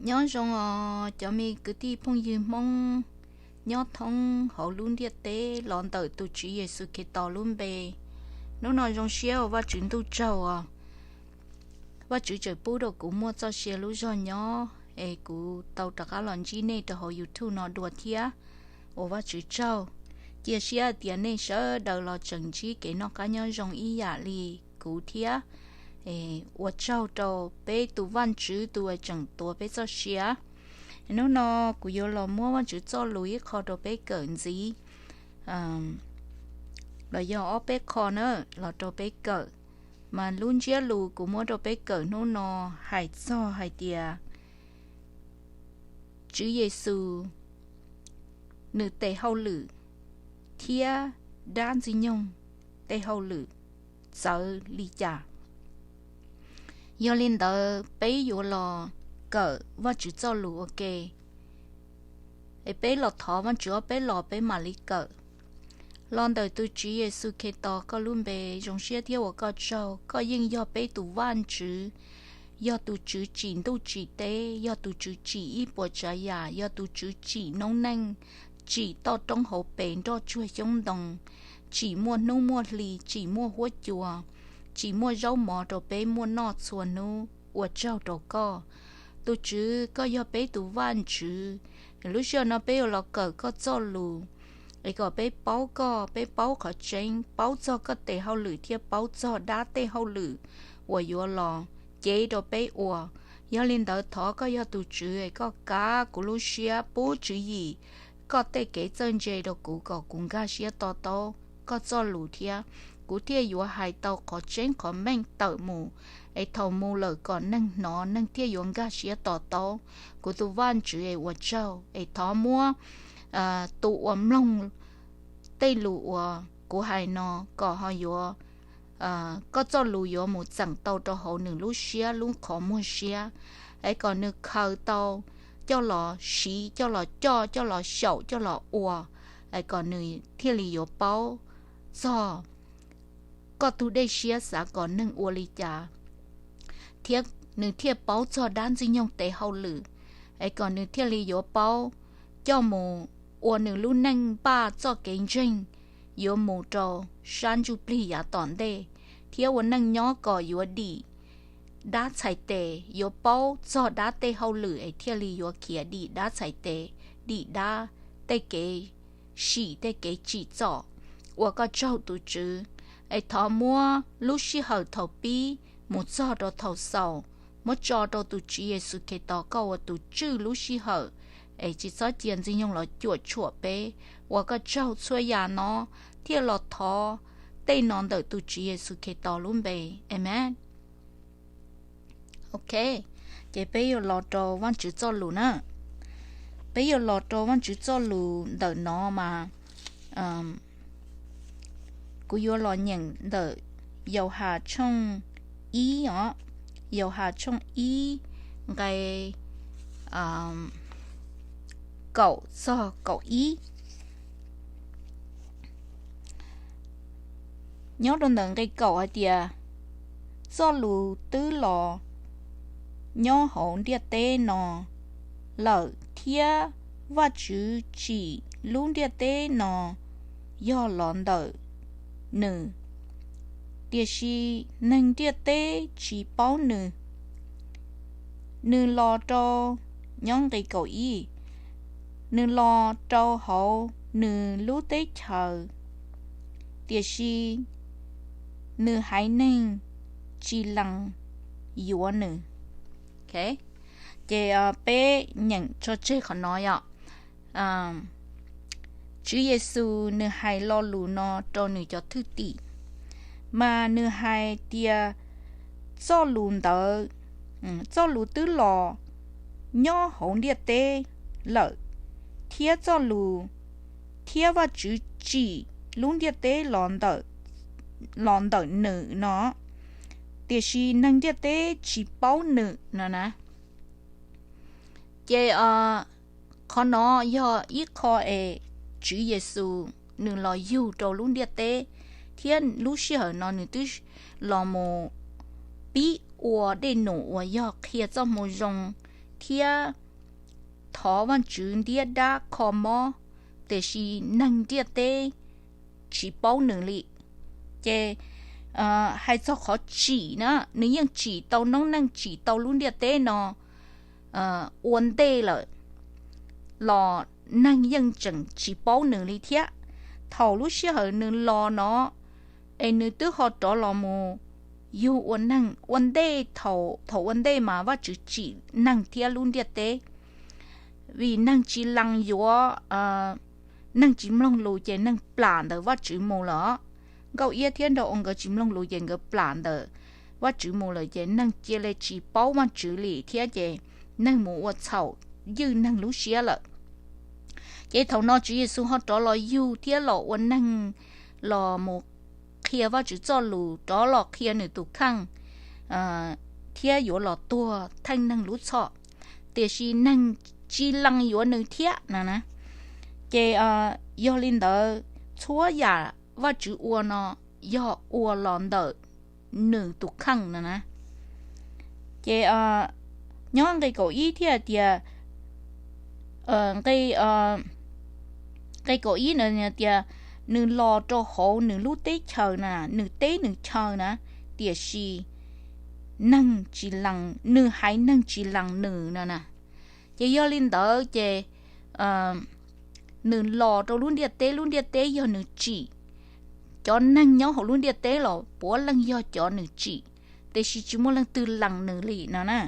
Nyob zoo os cov me kwv tij phooj ywg Hmoob nyob thoob hauv lub ntiaj teb los ntawm tus Tswv Yexus Khetos lub npe. Hnub no zoo siab uas Vajtswv ntuj tsaug os. Vajtswv tseem pub rau kuv muaj txoj sia lub zog nyob es kuv tau rov qab los ntsib nej rau hauv YouTube no dua thiab. Ua Vajtswv tsaug. Cia siab hais tias nej sawv daws los tseem ntsib kev noj qab nyob zoo ib yam li kuv thiab. Ua tsaug rau peb tus Vajtswv tus uas tseem tuav peb txoj sia. Hnub no kuv yuav los muab Vajtswv txoj lus ib qho rau peb kawm ntxiv, los yog ob peb qho na los rau peb kawm. Mas lub ntsiab lus kuv muab rau peb kawm hnub no hais txog hais tias Tswv Yexus nws tes hauj lwm thiab dab Ntxwg Nyoog tej hauj lwm txawv li cas. Yog li ntawd peb yuav los kawm Vajtswv txoj lus ua ke. Es peb los thov Vajtswv ob peb los peb mam li kawm. Los ntawm tus Tswv Yexus Khetos koj lub npe, zoo siab thiab ua koj tsaug, koj yeej yog peb tus Vajtswv, yog tus Tswv tsim ntuj tsim teb, yog tus Tswv tsim ib puas tsav yam, yog tus Tswv tsim noob neej, tsim toj roob hauv pes nroj tsuag xyoob ntoo, tsim muaj hnub muaj hli, tsim muaj huab cua, tsim muaj zaub mov rau peb muaj noj txhua hnub. Ua tsaug rau koj, tus Tswv, koj yog peb tus Vajtswv. Lub sij hawm no peb yuav los kawm koj txoj lus, es kom peb paub koj, peb paub qhov tseeb, paub txog koj tes hauj lwm thiab paub txog dab tej hauj lwm uas yuav los cev rau peb ua. Yog li ntawd thov koj yog tus Tswv es koj kav kuv lub siab pub tswv yim koj tej kev txawj ntse rau kuv kom kuv nkag siab to taub koj txoj lus thiab kuv thiaj yuav hais tau qhov tseeb qhov meej tawm mus, es thaum mus lawm kom neeg hnov neeg thiaj yuav nkag siab to taub. Kuv tus Vajtswv es ua tsaug, es thov muab tus uas mloog tej lus uas kuv hais no kom ho yuav, koj txoj lus yuav mus txeem tau rau hauv nws lub siab lub qhov muag siab, es kom nws khaws tau coj los siv, coj los coj, coj los xyaum, coj los ua, es kom nws thiaj li yuav paub txog koj tus dej siab xav kom neeg ua li cas, thiab nws thiaj paub txog dab Ntxwg Nyoog tes hauj lwm, es kom nws thiaj li yuav paub coj mus ua nws lub neej npaj txoj kev ntseeg yuav mus rau sab ntsuj plig yav tom ntej, thiab ua neej nyob kom yuav dim dab txhais tes, yuav paub txog dab tej hauj lwm es thiaj li yuav khiav dim dab txhais tes, dim dab tej kev sim, tej kev tsim txom. Ua koj tsaug tus Tswv, es thov muab lub sij hawm thaum pib mus txog rau thaum xaus muab tso rau tus Tswv Yexus Khetos koj ua tus tswj lub sij hawm, es tsis txhob cia Ntxwg Nyoog los cuam tshuam peb. Ua koj tsaug txhua yam no, thiaj los thov tej no ntawm tus Tswv Yexus Khetos lub npe, amees. Ok, ces peb yuav los rau Vajtswv txoj lus na. Peb yuav los rau Vajtswv txoj lus ntawm no mas, kuv yuav los nyeem ntawm Yauhas tshooj ib os, Yauhas tshooj ib nqe kaum txog kaum ib. Nyob rau ntawm nqe kaum hais tias, txoj lus twb los nyob hauv ntiaj teb no lawm thiab Vajtswv tsim lub ntiaj teb no yog los ntawm nws, tiam sis neeg ntiaj teb tsis paub nws. Nws los rau, nyob nqe kaum ib, nws los rau hauv nws lub teb chaws, tiam sis nws haiv neeg tsis lees yuav nws. Ces peb nyeem tso tseg qhov no yom. Tswv Yexus nws hais lo lus no rau nws cov thwj tim, mas nws hais tias txoj lus ntawd, txoj lus twb los nyob hauv ntiaj teb lawm, thiab txoj lus, thiab Vajtswv tsim lub ntiaj teb los ntawm nws no, tiam sis neeg ntiaj teb tsis paub nws no na. Ces qhov no yog ib qho es Tswv Yexus nws los yug rau lub ntiaj teb, thiab lub sij hawm no nws twb los mus pib ua dej num uas yog qhia txoj moo zoo, thiab thov Vajtswv ntiab dab kho mob, tiam sis neeg ntiaj teb tsis paub nws li. Ces hais txog qhov tsim na, nws yeej tsim tau noob neej, tsim tau lub ntiaj teb no ua ntej lawm los neeg yeej tseem tsis paub nws li thiab. Thaum lub sij hawm nws los no es nws twb ho rov los mus yug ua neeg ua ntej, thaum ua ntej mas Vajtswv tsim neeg thiab lub ntiaj teb, vim neeg tsis lees yuav, neeg tsis mloog lus ces neeg plam ntawm Vajtswv mus lawm. Nkauj Iab thiab Nraug Ua nkawd tsis mloog lus ces nkawd plam ntawm Vajtswv mus lawm ces neeg cia li tsis paub Vajtswv li thiab ces neeg mus ua txhaum ywj neeg lub siab lawm. Ces thaum no Tswv Yexus ho rov los yug thiab los ua neeg, los mus qhia Vajtswv txoj lus, rov los qhia nws tus kheej thiab yuav los tuag theej neeg lub txhoj, tiam sis neeg tsis lees yuav nws thiab na. Ces yog li ntawd, txhua yam Vajtswv ua no yog ua los ntawm nws tus kheej na. Ces nyob nqe kaum ib thiaj tias, nqe kaum ib na tias, nws los rau hauv nws lub teb chaws na, nws teb nws chaw na, tiam sis neeg tsis lees, nws haiv neeg tsis lees nws no na. Ces yog li ntawd ces nws los rau lub ntiaj teb, lub ntiaj teb yog nws tsim, cov neeg nyob hauv lub ntiaj teb los puav leej yog cov nws tsim, tiam sis tsis muaj leej twg lees nws li no na.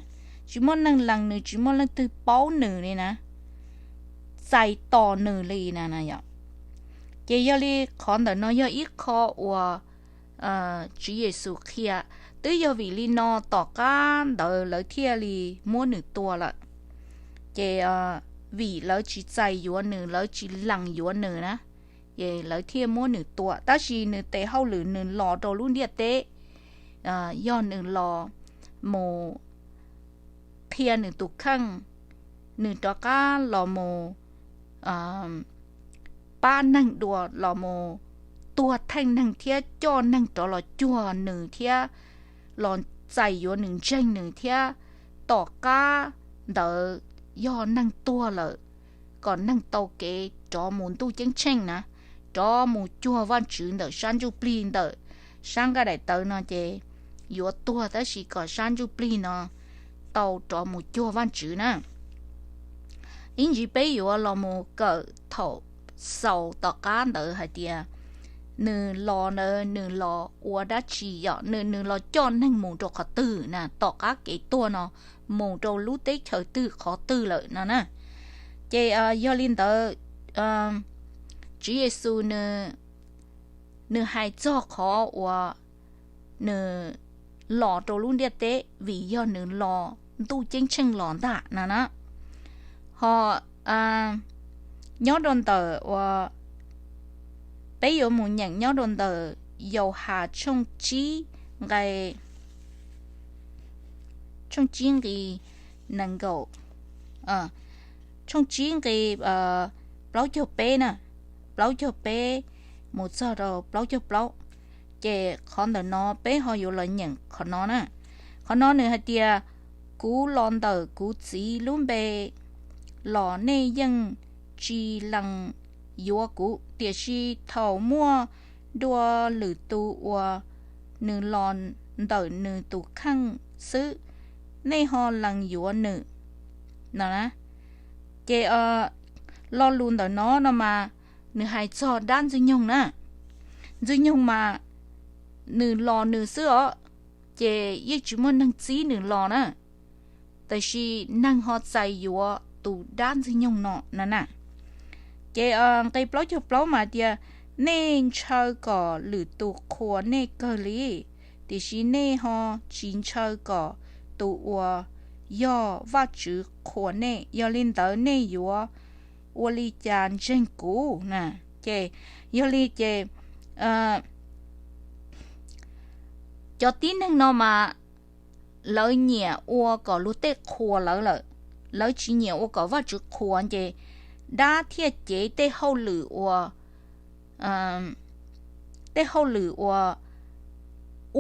Tsis muaj neeg lees nws, tsis muaj leej twg paub nws li na, txais tos nws li na. Ces yog li qhov ntawm no yog ib qho uas Tswv Yexus qhia, twb yog vim li no tom qab ntawd lawv thiaj li muab nws tua lawm. Ces vim lawv tsis txais yuav nws, lawv tsis lees yuav nws na, es lawv thiaj muab nws tua. Tab sis nws tes hauj lwm nws los rau lub ntiaj teb, yog nws los mus qhia nws tus kheej, nws rov qab los mus pab neeg dua, los mus tuag theej neeg thiab coj neeg rov los cuag nws thiab los txais yuav nws, ntseeg nws thiab tom qab ntawd yog neeg tuag lawm, kom neeg tau kev rov mus ntuj ceeb tsheej na, rov mus cuag Vajtswv ntawm sab ntsuj plig, ntawm sab nqaij daim tawv no ces yuav tuag tab sis kom sab ntsuj plig no tau rov mus cuag Vajtswv na. Ib ntsis peb yuav los mus kawm thaum xaus tom qab ntawd hais tias nws los ntawd nws los ua dab tsi, yog nws, nws los coj neeg mus rau qhov twg na, tom qab kev tuag no mus rau lub teb chaws twg qhov twg lawm no na. Ces yog li ntawd, Tswv Yexus nws, nws hais txog qhov uas nws los rau lub ntiaj teb vim yog nws los ntuj ceeb tsheej los ntag no na. Ho nyob rau ntawm uas peb yuav mus nyeem nyob rau ntawm Yauhas tshooj tsib nqe, tshooj tsib nqe nees nkaum, tshooj tsib nqe plaub caug peb na, plaub caug peb mus txog rau plaub caug plaub. Ces qhov ntawm no peb ho yuav los nyeem qhov no na. Qhov no nws hais tias, kuv los ntawm kuv Txiv lub npe los nej yeej tsis lees yuav kuv, tiam sis thaum muaj dua lwm tus uas nws los ntawm nws tus kheej xwb, nej ho lees yuav nws no na. Ces lo lus ntawm no no mas nws hais txog dab Ntxwg Nyoog na. Ntxwg Nyoog mas nws los nws xwb os, ces yeej tsis muaj neeg txib nws los na, tiam sis neeg ho txais yuav tus dab Ntxwg Nyoog no na na. Ces nqe plaub caug plaub mas tias, nej ntshaw kom lwm tus qhuas nej kawg li, tiam sis nej ho tsis ntshaw kom tus uas yog Vajtswv qhuas nej, yog li ntawd nej yuav ua li cas ntseeg kuv na? Ces yog li ces cov tib neeg no mas lawv nyiam ua kom luag tej qhuas lawv lawm, lawv tsis nyiam ua kom Vajtswv qhuas, ces dab thiaj cev tej hauj lwm uas, tej hauj lwm uas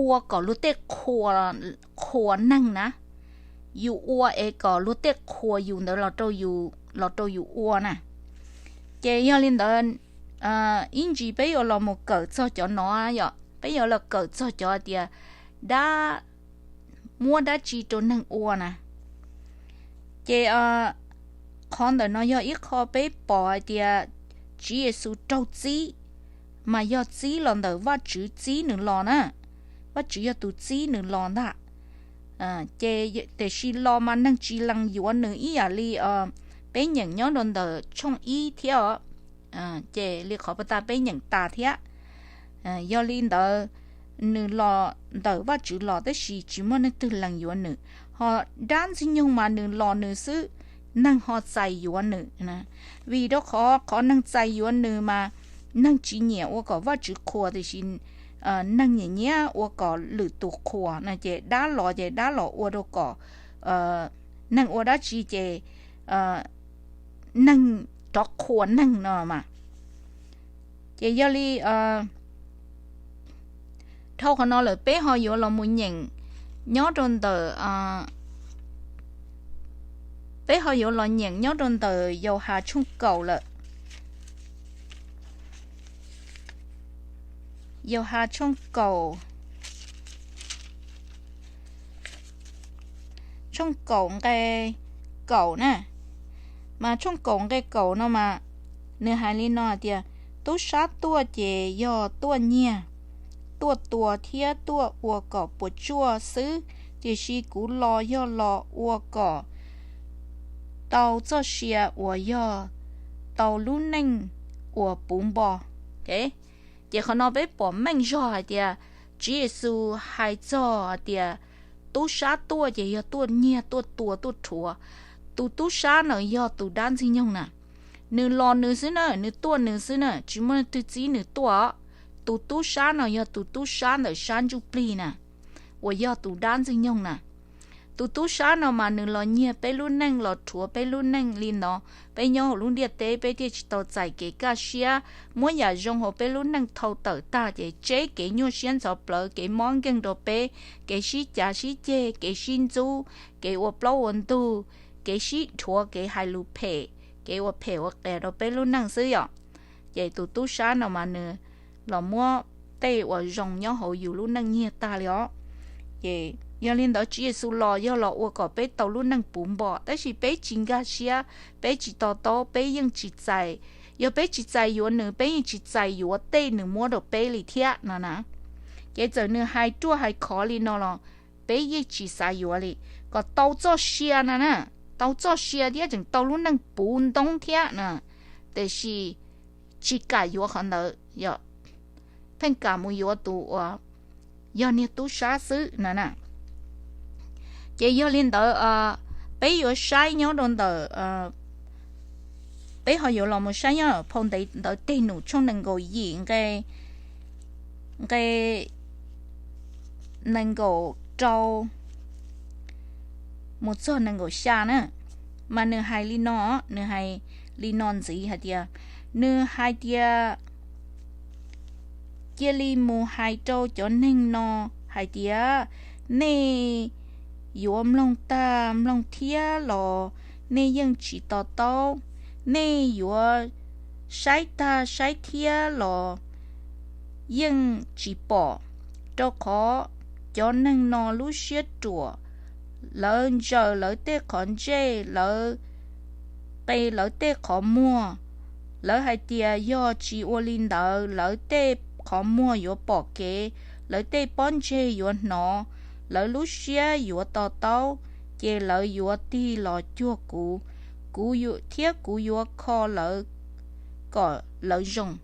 ua kom luag tej qhuas neeg na. yus ua es kom luag tej qhuas yus ntawd los rau yus ua na. Ces yog li ntawd, ib ntsis peb yuav los mus kawm txog cov no yom, peb yuav los kawm txog cov tias dab, muab dab tsi rau neeg ua na. Ces qhov ntawm no yog ib qho peb pom hais tias Tswv Yexus raug txib, mas yog txib los ntawm Vajtswv txib nws los na. Vajtswv yog tus txib nws los ntag. Ces tiam sis los mas neeg tsis lees yuav nws ib yam li peb nyeem nyob rau ntawm tshooj ib thiab os. Ces li qhov pas tas peb nyeem tas thiab. Yog li ntawd, nws los ntawm Vajtswv los tab sis tsis muaj neeg twg lees yuav nws, ho dab ntxwg nyoog mas nws los nws xwb, neeg ho txais yuav nws. Vim rau qhov qhov neeg txais yuav nws mas neeg tsis nyiam ua kom Vajtswv qhuas, tiam sis neeg nyiam nyiam ua kom lwm tus qhuas no, ces dab los ces dab los ua rau kom neeg ua dab tsi ces neeg rov qhuas neeg no mas. Ces yog li dhau qhov no lawm peb ho yuav los mus nyeem nyob rau ntawm, peb ho yuav los nyeem nyob rau ntawm Yauhas tshooj kaum lawm. Yauhas tshooj kaum, tshooj kaum nqe kaum na. Mas tshooj kaum nqe kaum no mas nws hais li no hais tias, tub sab tuaj ces yog tuaj nyiag, tuaj tua thiab tuaj ua kom puas tsuaj xwb, tiam sis kuv los yog los ua kom tau txoj sia uas yog tau lub neej uas puv npo. Ces qhov no peb pom meej zog hais tias Tswv Yexus hais txog hais tias tub sab tuaj ces yog tuaj nyiag tuaj tua tuaj rhuav. Tus tub sab no yog tus dab ntxwg nyoog na. Nws los nws xwb na, nws tuaj nws xwb na, tsis muaj leej twg txib nws tuaj. Tus tub sab no yog tus tub sab ntawm sab ntsuj plig na, uas yog tus dab ntxwg nyoog na. Tus tub sab no mas nws los nyiag peb lub neej, los rhuav peb lub neej li no, peb nyob hauv lub ntiaj teb peb thiaj tsis tau txais kev kaj siab, muab yam zoo hauv peb lub neej thau tawm tag ces tseb kev nyuaj siab ntxhov plawv, kev mob nkeeg rau peb, kev sib cav sib ceg, kev sib ntxub, kev ua plaub ua ntug, kev sib dhuav, kev hais lus phem, kev ua phem ua qias rau peb lub neej xwb yom. Ces tus tub sab no mas nws los muab tej uas zoo nyob hauv yus lub neej nyiag tag li os. Ces yog li ntawd Tswv Yexus los yog los ua kom peb tau lub neej puv npo, tab sis peb tsis nkag siab, peb tsis to taub, peb yeej tsis txais. Yog peb tsis txais yuav nws, peb yeej tsis txais yuav tej nws muab rau peb li thiab no na. Ces txawm nws hais ruaj hais khov li no los peb yeej tsis xav yuav li. Kom tau txoj sia no na, tau txoj sia thiab tseem tau lub neej puv ntoob thiab na, tiam sis tsis kam yuav qhov ntawd, pheej kam mus yuav tus uas yog niag tub sab xwb no na. Ces yog li ntawd peb yuav saib nyob rau ntawm, peb ho yuav los mus saib nyob phau Ntawv Ntawv Teg Num tshooj nees nkaum yim nqe, nqe nees nkaum rau mus txog nees nkaum xya na. Mas nws hais li no, nws hais li no ntxiv hais tias, nws hais tias, cia li mus hais rau cov neeg no hais tias, nej yuav mloog tag mloog thiab los nej yeej tsis to taub, nej yuav saib tag saib thiab los yeej tsis pom, rau qhov cov neeg no lub siab ruam, lawv ntsaws lawv tej qhov ntsej, lawv qe lawv tej qhov muag. Lawv hais tias yog tsis ua li ntawd lawv tej qhov muag yuav pom kev, lawv tej pob ntseg yuav hnov, lawv lub siab yuav to taub, ces lawv yuav tig los cuag kuv, kuv thiab kuv yuav kho lawv kom lawv zoo.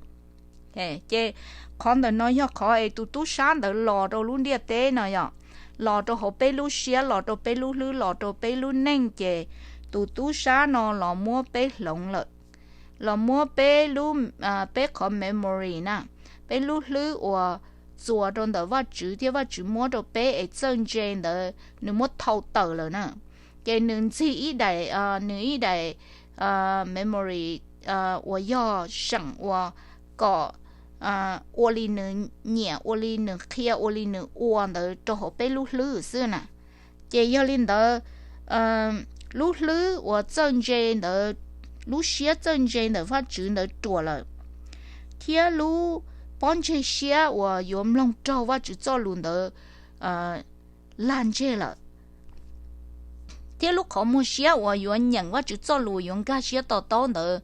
Ces qhov ntawm no yog qhov es tus tub sab ntawd los rau lub ntiaj teb no yom, los rau hauv peb lub siab, los rau peb lub hlwb, los rau peb lub neej, ces tus tub sab no los muab peb hloov lawm, los muab peb lub, peb qhov memory na, peb lub hlwb uas txuas rau ntawm Vajtswv thiab Vajtswv muab rau peb es txawj ntse ntawd nws muab thau tawm lawm na. Ces nws ntxig ib daim, nws ib daim memory uas yog seem ua kom ua li nws nyiam, ua li nws qhia, ua li nws ua ntawd rau hauv peb lub hlwb xwb na. Ces yog li ntawd lub hlwb uas txawj ntse ntawd, lub siab txawj ntse ntawm Vajtswv ntawd ruam lawm, thiab lub pob ntseg siab uas yuav mloog raug Vajtswv txoj lus ntawd lag ntseg lawm, thiab lub qhov muag siab uas yuav nyeem Vajtswv txoj lus yuav nkag siab to taub ntawd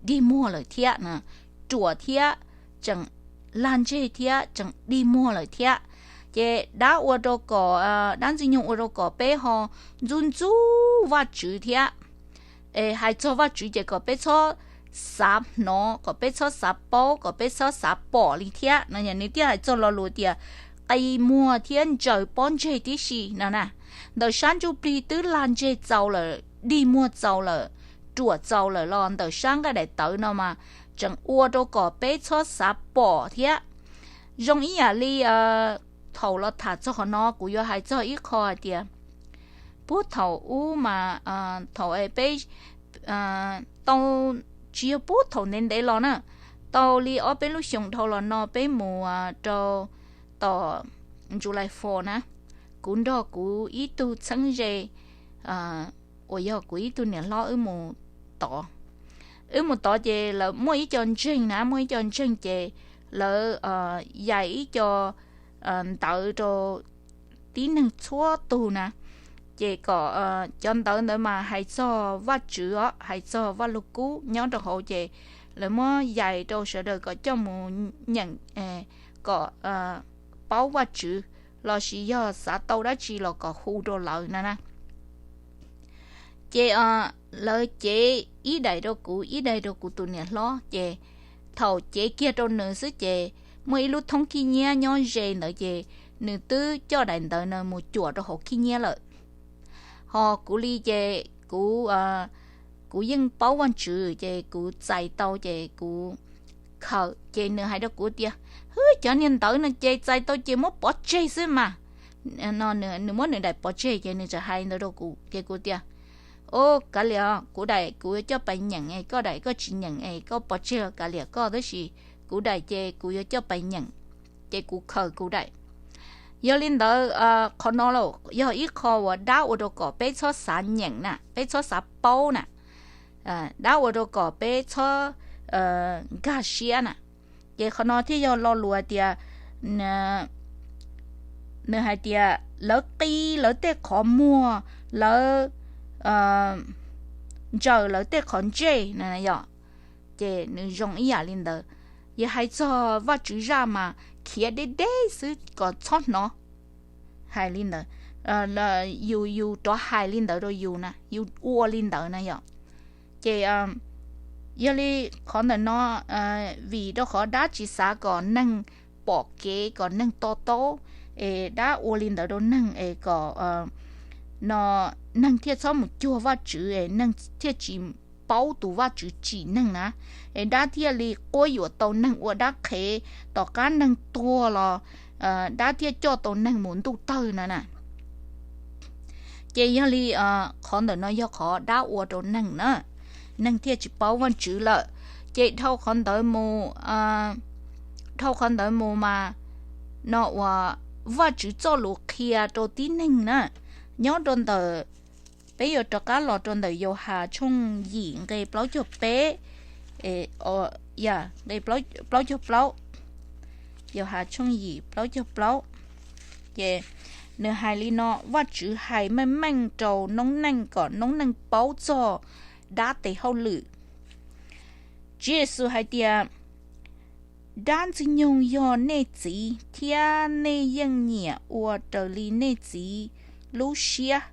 dig muag lawm thiab, ruam thiab, tseem lag ntseg thiab tseem dig muag lawm thiab. Ces dab ua rau kom, dab Ntxwg Nyoog ua rau kom peb ho ntxub ntxub Vajtswv thiab. Es hais txog Vajtswv ces kom peb txhob xav hnov, kom peb txhob xav paub, kom peb txhob xav pom li thiab no. Nws thiaj hais txog lo lus tias qi muag thiab ntsaws pob ntseg tib si no na. Ntawm sab ntsuj plig twb lag ntseg txaus lawm, dig muag txaus lawm, ruam txaus lawm los ntawm sab nqaij daim tawv no mas tseem ua rau kom peb txhob xav pom thiab. Zoo ib yam li thaum los tham txog qhov no kuv yuav hais txog ib qho hais tias, puag thaum ub mas, thaum peb tau, tsis yog puag thaum ntev ntev los na, tau li ob peb lub xyoos dhau los no peb mus rau tom July Four na, kuv nrog kuv ib tug txheeb ze uas yog kuv ib tug niam hlob wb mus tod. Wb mus tod ces lawv muaj ib co ntseeg na, muaj ib co ntseeg ces lawv yais ib co ntawv rau tib neeg txhua tus na, ces kom, cov ntawv ntawd mas hais txog Vajtswv os, hais txog Vaj Lug Kub nyob rau hauv ces lawv muab yais rau sawv daws kom coj mus nyeem, kom paub Vajtswv, lossis yog xav tau dab tsi los kom hu rau lawv na na. Ces lawv cev ib daim rau kuv, ib daim rau kuv tus niam hlob, ces thaum cev kiag rau nws xwb ces muaj ib lub thoob khib nyiab nyob ze ntawd ces nws twb coj daim ntawv no mus cuam rau hauv khib nyiab lawm. Ho kuv li ces kuv, kuv yeej paub Vajtswv ces kuv txais tau ces kuv khaws, ces nws hais rau kuv tias, hwb, cov niag ntawv no ces txais tau ces muab pov tseg xwb mas. Nws muab nws daim pov tseg ces nws txawm hais ntawd rau kuv ces kuv tias, o, kav liam, kuv daim kuv yuav coj pais nyeem es koj daim koj tsis nyeem es koj pov tseg los kav liam koj, tab sis kuv daim ces kuv yuav coj pais nyeem, ces kuv khaws kuv daim. Yog li ntawd, qhov no los yog ib qho uas dab ua rau kom peb txhob xav nyeem na, peb txhob xav paub na, dab ua rau kom peb txhob nkag siab na. Ces qhov no thiaj yog lo lus tias, nws hais tias lawv qi lawv tej qhov muag, lawv ntsaws lawv tej qhov ntsej na yom. Ces nws zoo ib yam li ntawd. Yog hais txog Vajtswv zaj mas khiav deb deb xwb kom txhob hnov. Hais li ntawd, yus, yus rov hais li ntawd rau yus na, yus ua li ntawd na yom. Ces yog li qhov ntawm no, vim rau qhov dab tsis xav kom neeg pom kev, kom neeg to taub, es dab ua li ntawd rau neeg es kom no neeg thiaj txhob mus cuag Vajtswv es neeg thiaj tsis paub tus Vajtswv tsim neeg na, es dab thiaj li quab yuam tau neeg ua dab qhev, tom qab neeg tuag los dab thiaj coj tau neeg mus ntuj tawg no na. Ces yog li qhov ntawm no yog qhov dab ua rau neeg na, neeg thiaj tsis paub Vajtswv lawm. Ces dhau qhov ntawd mus, dhau qhov ntawd mus mas no uas Vajtswv txoj lus qhia rau tib neeg na, nyob rau ntawm, peb yuav rov qab los rau ntawm Yauhas tshooj yim nqe plaub caug peb, yam nqe plaub caug plaub, Yauhas tshooj yim plaub caug plaub. Ces nws hais li no, Vajtswv hais meej meej rau noob neej kom noob neej paub txog dab tes hauj lwm. Tswv Yexus hais tias, dab Ntxwg Nyoog yog nej txiv, thiab nej yeej nyiam ua raws li nej txiv lub siab.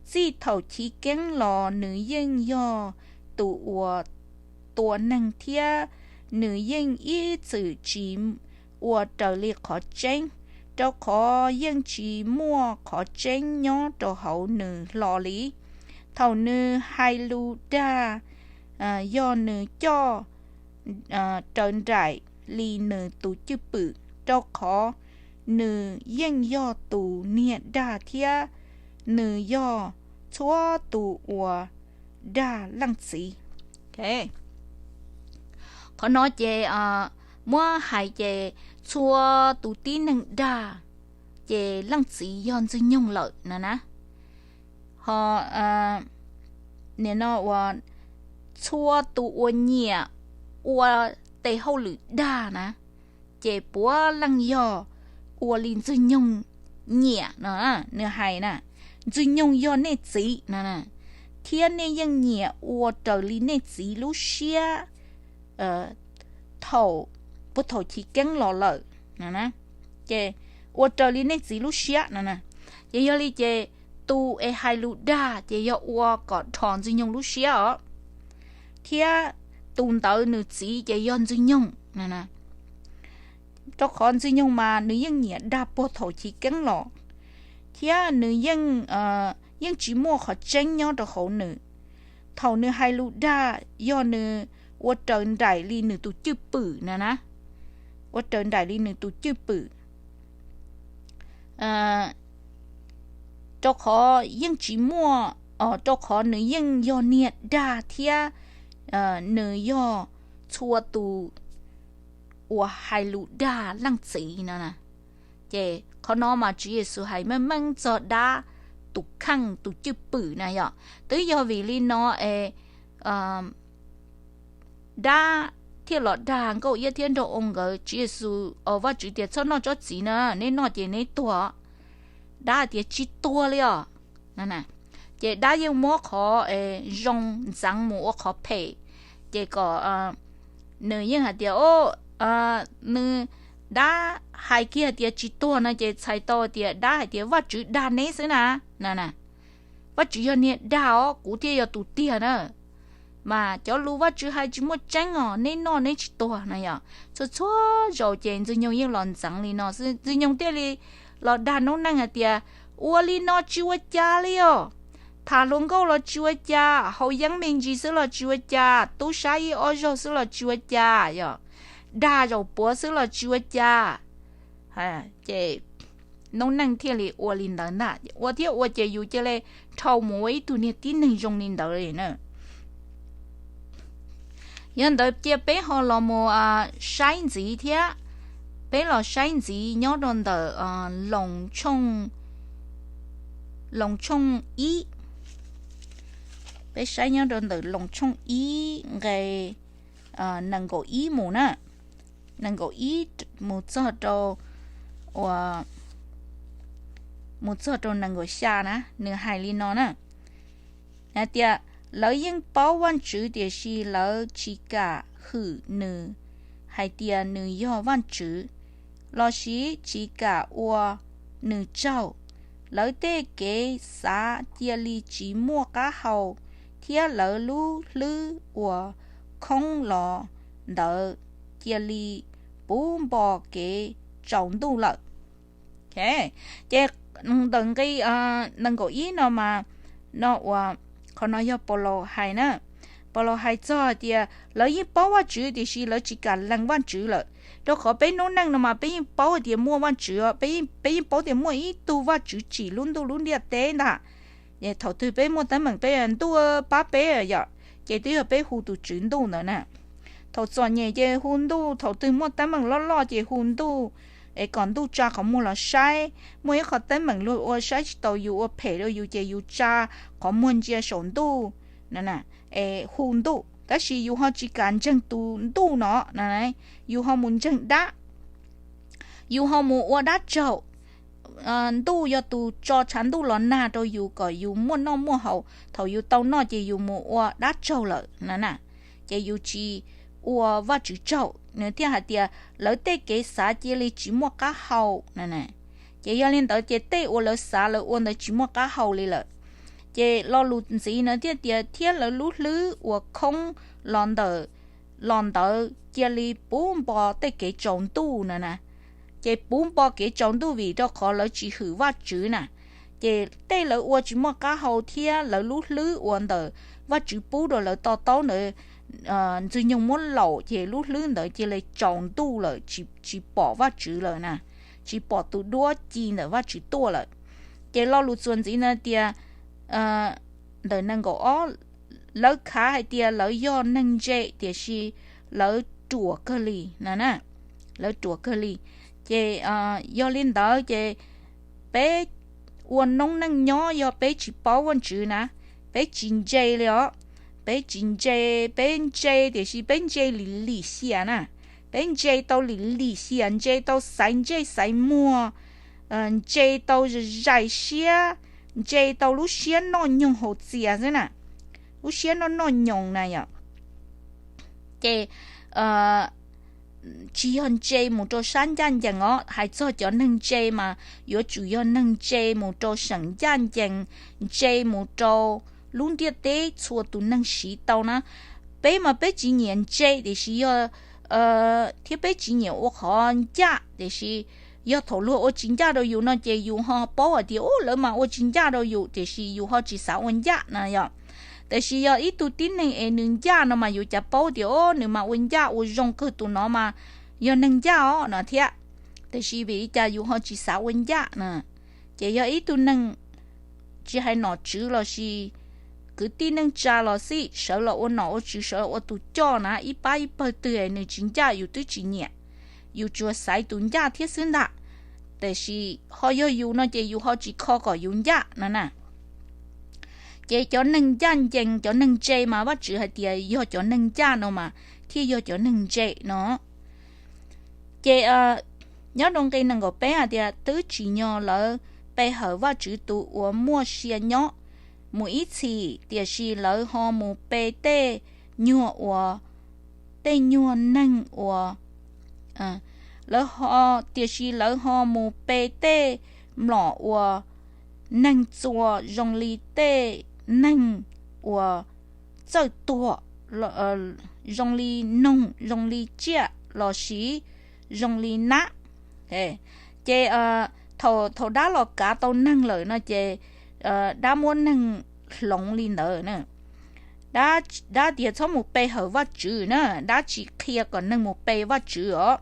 Txij thaum chiv keeb los nws yeej yog tus uas tua neeg thiab nws yeej ib txwm tsis ua raws li qhov tseeb, rau qhov yeej tsis muaj qhov tseeb nyob rau hauv nws hlo li. Thaum nws hais lus dag, yog nws coj raws nraim li nws tus cwj pwm, rau qhov nws yeej yog tus niag dag thiab nws yog txhua tus uas dag leej txiv. Qhov no ces muab hais ces txhua tus tib neeg dag ces leej txiv yog Ntxwg Nyoog lawm no na. qhov, nim no uas txhua tus uas nyiam ua tes hauj lwm dag na, ces puav leej yog ua li Ntxwg Nyoog nyiam no, nws hais na, Ntxwg Nyoog yog nej txiv no, thiab nej yeej nyiam ua raws li nej txiv lub siab thaum, puag thaum chiv keeb los lawm no, ces ua raws li nej txiv lub siab no. Ces yog li ces tus es hais lus dag ces yog ua kom dhos Ntxwg Nyoog lub siab os, thiab tus ntawd nws txiv ces yog Ntxwg Nyoog no. Rau qhov Ntxwg Nyoog mas nws yeej nyiam dag puag thaum chiv keeb los, thiab nws yeej, yeej tsis muaj qhov tseeb nyob rau hauv nws. Thaum nws hais lus dag yog nws ua raws nraim li nws tus cwj pwm na na, ua raws nraim li nws tus cwj pwm, rau qhov yeej tsis muaj, rau qhov nws yeej yog niag dag thiab nws yog txhua tus uas hais lus dag leej txiv no na. Ces qhov no mas Tswv Yexus hais meej meej txog dab tus kheej tus cwj pwm na yom. Twb yog vim li no es dab thiaj los dag nkauj iab thiab nraug oo nkawd. Tswv Yexus, Vajtswv tias txhob noj tsob txiv na, neb noj ces neb tuag. Dab hais tias tsis tuag li os. Ces dab yeej muab qhov zoo ntxeev mus ua qhov phem, ces kom nws yeej hais tias, o, nws, dab hais kiag tias tsis tuag no ces txhais tau tias dab hais tias Vajtswv dag neb xwb na. Vajtswv yog niag dag os, kuv thiaj yog tus tiag na. Mas cov lus Vajtswv hais tsis muaj tseeb os, neb noj neb tsis tuag na yom. Txhua txhua zaus ces Ntxwg Nyoog yeej los ntxeev li no xwb, Ntxwg Nyoog thiaj li los dag noob neej hais tias, ua li no tsis ua cas li os. Tham hluas nkauj los tsis ua cas, haus yeeb me ntsis xwb los tsis ua cas, tub sab ib ob zaug xwb los tsis ua cas yom, dag zaum puav xwb los tsis ua cas. Ces noob neej thiaj li ua li ntawd ntag, ua thiab ua ces yus cia li dhau mus ua ib tug niag tib neeg zoo li ntawd li na. Yog ntawd cia peb ho los mus saib ntxiv thiab. Peb los saib ntxiv nyob rau ntawm Loos tshooj, Loos tshooj ib. Peb saib nyob rau ntawm Loos tshooj ib nqe nees nkaum ib mus na, nees nkaum ib mus txog rau, ua, mus txog rau nees nkaum xya na, nws hais li no na. Hais tias, lawv yeej paub Vajtswv tiam sis lawv tsis kam hwm nws hais tias nws yog Vajtswv, lossis tsis kam ua nws tsaug. Lawv tej kev xav cia li tsis muaj qab hau, thiab lawv lub hlwb uas khoob los ntawd cia li puv npo kev tsaus ntuj lawm. Ces ntawm nqi nees nkaum ib no mas, no uas, qhov no yog Paulus hais na. Paulus hais txog hais tias lawv yeej paub Vajtswv tiam sis lawv tsis kam lees Vajtswv lawm. Rau qhov peb noob neej no mas peb yeej paub hais tias muaj Vajtswv, peb yeej paub tias muaj ib tug Vajtswv tsim lub ntuj lub ntiaj teb ntag. Thaum twg peb muaj teeb meem peb ntuj pab peb yom, ces twb yog peb hu tus tswv ntuj ntawd na. Thaum txom nyem ces hu ntuj, thaum twg muaj teeb meem loj loj ces hu ntuj, es kom ntuj tsa qhov muag los saib. Muaj ib qho teeb meem luag ua saib tsis taus yus, ua phem rau yus ces yus tsa qhov muag ntsia saum ntuj, es hu ntuj. Tab sis yus ho tsis kam ntseeg tus ntuj no, yus ho mus ntseeg dab, yus ho mus ua dab tsaug. Ntuj yog tus tso tshav ntuj los nag rau yus kom yus muaj noj muaj haus, thaum yus tau noj ces yus mus ua dab tsaug lawm na. Ces yus tsis ua Vajtswv tsaug, nws thiaj hais tias lawv tej kev xav cia li tsis muaj qab hau na. Ces yog li ntawd ces tej uas lawv xav lawv ua ntawd tsis muaj qab hau li lawm. Ces lo lus ntxiv no thiaj tias thiab lawv lub hlwb uas khoob los ntawm, los ntawd cia li puv npo tej kev tsaus ntuj na na. Ces puv npo kev tsaus ntuj vim rau qhov lawv tsis hwm Vajtswv na. Ces tej lawv ua tsis muaj qab hau thiab lawv lub hlwb uas ntawm Vajtswv pub rau lawv to taub ntawd, Ntxwg Nyoog muab laum ces lub hlwb ntawd cia li tsaus ntuj lawm, tsis pom Vajtswv lawm na, tsis pom tus duab ci ntawm Vajtswv tuaj lawm. Ces lo lus txuas ntxiv no tias, ntawm nees nkaum ob, lawv khav hais tias lawv yog neeg ntse tiam sis lawv ruam kawg li na, lawv ruam kawg li. Ces yog li ntawd ces peb ua noob neej nyob yog peb tsis paub Vajtswv na, peb tsis ntse li os. Peb tsis ntse, peb ntse tiam sis peb ntse lim lim hiam na. Peb ntse tau lim lim hiam, ntse tau xaiv ntsej xaiv muag, ntse tau zais siab, ntse tau lub siab noj nyoog haus txias xwb na, lub siab noj noj nyoos na yom. Ces tsis yog ntse mus rau sab ncaj ncees os, hais txog cov neeg ntse mas yuav tsum yog neeg ntse mus rau seem ncaj ncees, ntse mus rau lub ntiaj teb txhua tus neeg siv tau na. Peb mas peb tsis nyiam ntse tiam sis yog thiab peb tsis nyiam ua qhov ncaj, tiam sis yog thaum luag ua tsis ncaj rau yus no ces yus ho paub hais tias, u, lawv mas ua tsis ncaj rau yus, tiam sis yus ho tsis xav ua ncaj na yom. Tiam sis yog ib tug tib neeg es nws ncaj no mas yus cas paub tias, o, nws mas ua ncaj ua zoo kawg, tus no mas yog neeg ncaj os no thiab. Tiam sis vim li cas yus ho tsis xav ua ncaj na? Ces yog ib tug neeg tsis hais nom tswv los sis kwv tij neej tsa los xij, sawv los ua nom ua tswv, sawv los ua tus coj na, ib pab ib pawg twg nws tsis ncaj yus twb tsis nyiam, yus tsuas xaiv tus ncaj thiab xwb ntag. Tiam sis ho yog yus no ces yus ho tsis kho kom yus ncaj no na. Ces cov neeg ncaj ncees, cov neeg ntse mas Vajtswv hais tias yog cov neeg ncaj no mas thiaj yog cov neeg ntse no. Ces nyob rau nqe nees nkaum peb hais tias, twb tsim nyog lawv pe hawm Vajtswv tus uas muaj sia nyob mus ib txhis, tiam sis lawv ho mus pe tej nyuag uas, tej nyuag neeg uas, lawv ho, tiam sis lawv ho mus pe tej mlom uas neeg txua zoo li tej neeg uas txawj tuag, zoo li noog, zoo li tsiaj los sis zoo li nab. Ces thaum dab los kav tau neeg lawm no ces dab muab neeg hloov li ntawd na. Dab tias txhob mus pe hawm Vajtswv na, dab tsis qhia kom neeg mus pe Vajtswv os,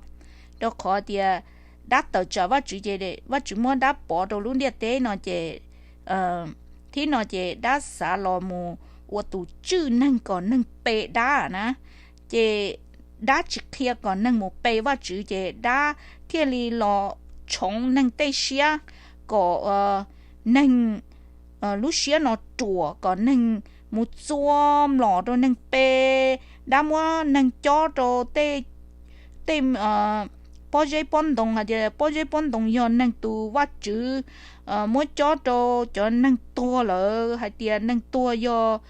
rau qhov tias dab tawm tsam Vajtswv ces Vajtswv muab dab pov rau lub ntiaj teb no ces, thib no ces dab xav los mus ua tus tswj neeg kom neeg pe dab na. Ces dab tsis qhia kom neeg mus pe Vajtswv ces dab thiaj li los tshoov neeg tej siab kom neeg lub siab no ruam, kom neeg mus txua mlom rau neeg pe. Dab muab neeg cob rau tej, tej pob zeb pob ntoo, hais tias pob zeb pob ntoo yog neeg tus vaj tswv, muab cob rau cov neeg tuag lawm, hais tias neeg tuag yog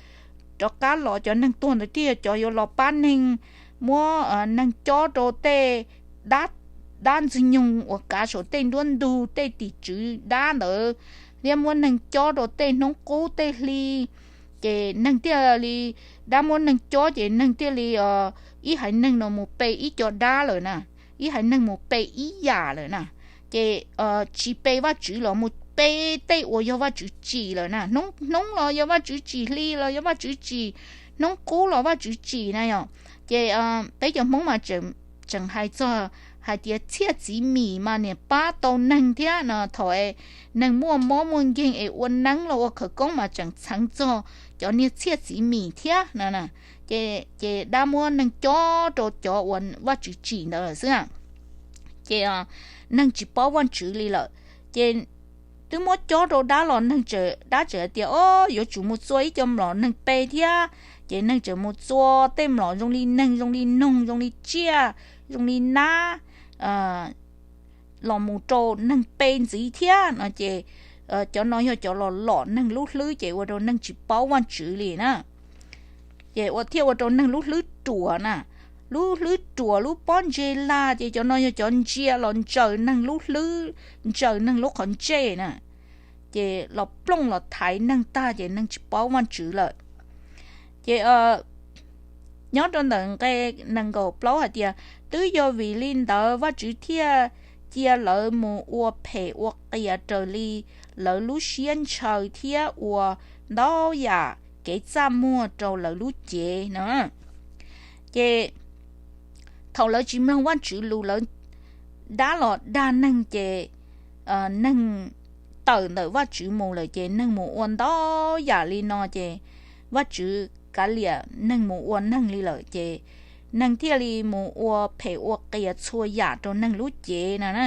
rov qab los, cov neeg tuag ntawd thiaj yog cov yuav los pab neeg. Muab neeg cob rau tej dab, dab ntxwg nyoog uas kav saum tej nruab ntug, tej tim tswv dab ntawd, thiab muab neeg cob rau tej hnub qub tej hli. Ces neeg thiaj li, dab muab neeg cob ces neeg thiaj li, ib haiv neeg no mus pe ib co dab lawm na, ib haiv neeg mus pe ib yam lawm na. Ces tsis pe Vajtswv los mus pe tej uas yog Vajtswv tsim lawm na. Hnub los yog Vajtswv tsim, hli los yog Vajtswv tsim, hnub qub los Vajtswv tsim na yom. Ces peb cov Hmoob mas tseem hais txog hais tias txhiaj txiv mis mas niam pab tau neeg thiab no. Thaum neeg muaj mob muaj nkeeg es ua neeb los ua khawv koob mas tseem txheev txog cov niag txhiaj txiv mis thiab no. Ces dab muab neeg cob rau cov uas Vajtswv tsim ntawd xwb. Ces neeg tsis paub Vajtswv li lawm. Ces twb muab cob rau dab los neeg, dab tseem hais tias, o, yuav tsum mus txua ib co mlom neeg pe thiab. Ces neeg tseem mus txua tej mlom zoo li neeg, zoo li noog, zoo li tsiaj, zoo li nab los mus rau neeg pe ntxiv thiab no. Ces cov no yog cov los lom neeg lub hlwb ces ua rau neeg tsis paub Vajtswv li na. Ces ua thiaj ua rau neeg lub hlwb ruam na, lub hlwb ruam, lub pob ntseg lag. Ces cov no yog cov ntsia los ntsaws neeg lub hlwb, ntsaws neeg lub qhov ntsej na. Ces los plooj los thaiv neeg tag ces neeg tsis paub Vajtswv lawm. Ces nyob rau ntawm nqe nees nkaum plaub hais tias, twb yog vim li ntawd Vajtswv thiaj cia lawv mus ua phem ua qias raws li lawv lub siab ntshaw thiab ua ntau yam kev txaj muag rau lawv lub cev na. Ces thaum lawv tsis mloog Vajtswv lus, lawv, dab los dag neeg ces neeg tawm ntawm Vajtswv mus lawm ces neeg mus ua ntau yam li no ces Vajtswv kav liam neeg mus ua neeg li lawm ces neeg thiaj li mus ua phem ua qias txhua yam rau neeg lub cev no na.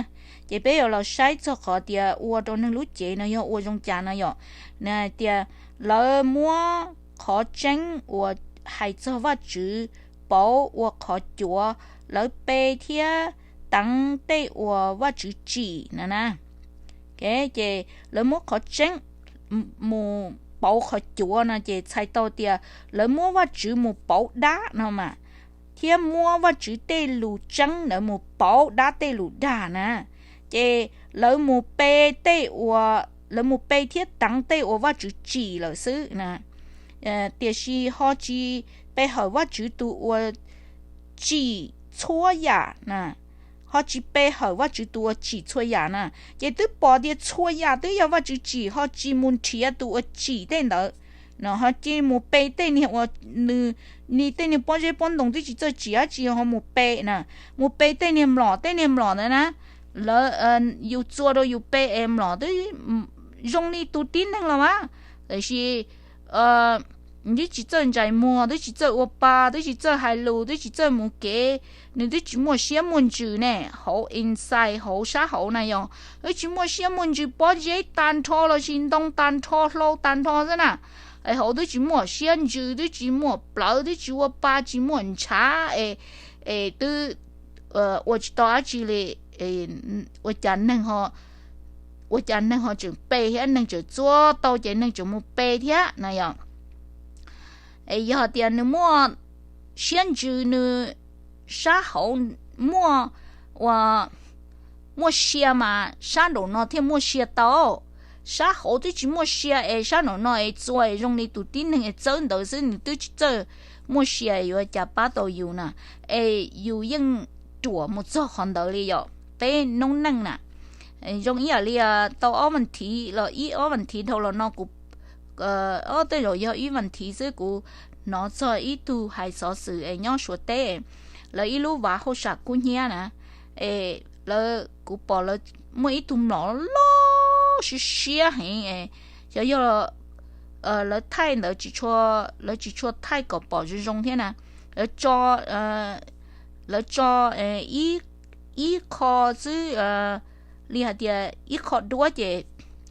Ces peb yuav los saib txog qhov tias ua rau neeg lub cev no yog ua zoo cas no yom. Nws hais tias lawv muab qhov tseeb uas hais txog Vajtswv pauv ua qhov cuav, lawv pe thiab teev tej uas Vajtswv tsim no na. Ces lawv muab qhov tseeb mus pauv qhov cuav no ces txhais tau tias lawv muab Vajtswv mus pauv dab no mas, thiab muab Vajtswv tej lus tseeb ntawd mus pauv dab tej lus dag na. Ces lawv mus pe tej uas, lawv mus pe thiab teev tej uas Vajtswv tsim lawm xwb na. Tiam sis ho tsis pe hawm Vajtswv tus uas tsim txhua yam na, ho tsis pe hawm Vajtswv tus uas tsim txhua yam na. Ces twb pom tias txhua yam twb yog Vajtswv tsim, ho tsis mus nrhiav tus uas tsim tej ntawd no, ho cia mus pe tej niag uas nws, nws tej niag pob zeb pob ntoo twb tsis txawj tsim dab tsi ho mus pe na. Mus pe tej niag mlom, tej niag mlom ntawd na, lawv, yus txua rau yus pe es mlom twb zoo li tus tib neeg los mas, tiam sis twb tsis txawj ntsais muag, twb tsis txawj ua pa, twb tsis txawj hais lus, twb tsis txawj mus kev, nws twb tsis muaj siab muaj ntsws ne. Hauv inside, hauv sab hauv na yog, twb tsis muaj siab muaj ntsws, pob zeb tag nrho los sis ntoo tag nrho, hlau tag nrho xwb na. Hauv twb tsis muaj siab ntsws, twb tsis muaj plawv, twb tsis ua pa, tsis muaj ntshav es, es twb ua tsis tau dab tsi li. Ua cas neeg ho, ua cas neeg ho tseem pe thiab, neeg tseem txua tau ces neeg tseem mus pe thiab no yog. Es yog tias nws muaj siab ntsws, nws sab hauv muaj, ua, muaj sia mas sab nraum no thiaj muaj sia tau. Sab hauv twb tsis muaj sia es sab nraum no es txua es zoo li tus tib neeg es txawb ntawd xwb, nws twb tsis txawj muaj sia, yuav cas pab tau yus na. Es yus yeej ruam mus txog qhov ntawd li yom, peb noob neej na. Zoo ib yam li tau ob vas thiv los ib ob vas thiv dhau los no kuv, ob tej zaum yog ib vas thiv xwb, kuv hnov txog ib tug hais xov xwm es nyob Suav teb, lawv ib lub vav hauj sam kub hnyiab na, es lawv, kuv pom lawv muaj ib tug mlom loj siab siab heev, xyov yog lawv thaij ntawd tsis tshua, lawv tsis tshua thaij kom pom zoo zoo thiab na. Lawv tso, lawv tso ib, ib qho xwb, li hais tias ib qho duab ces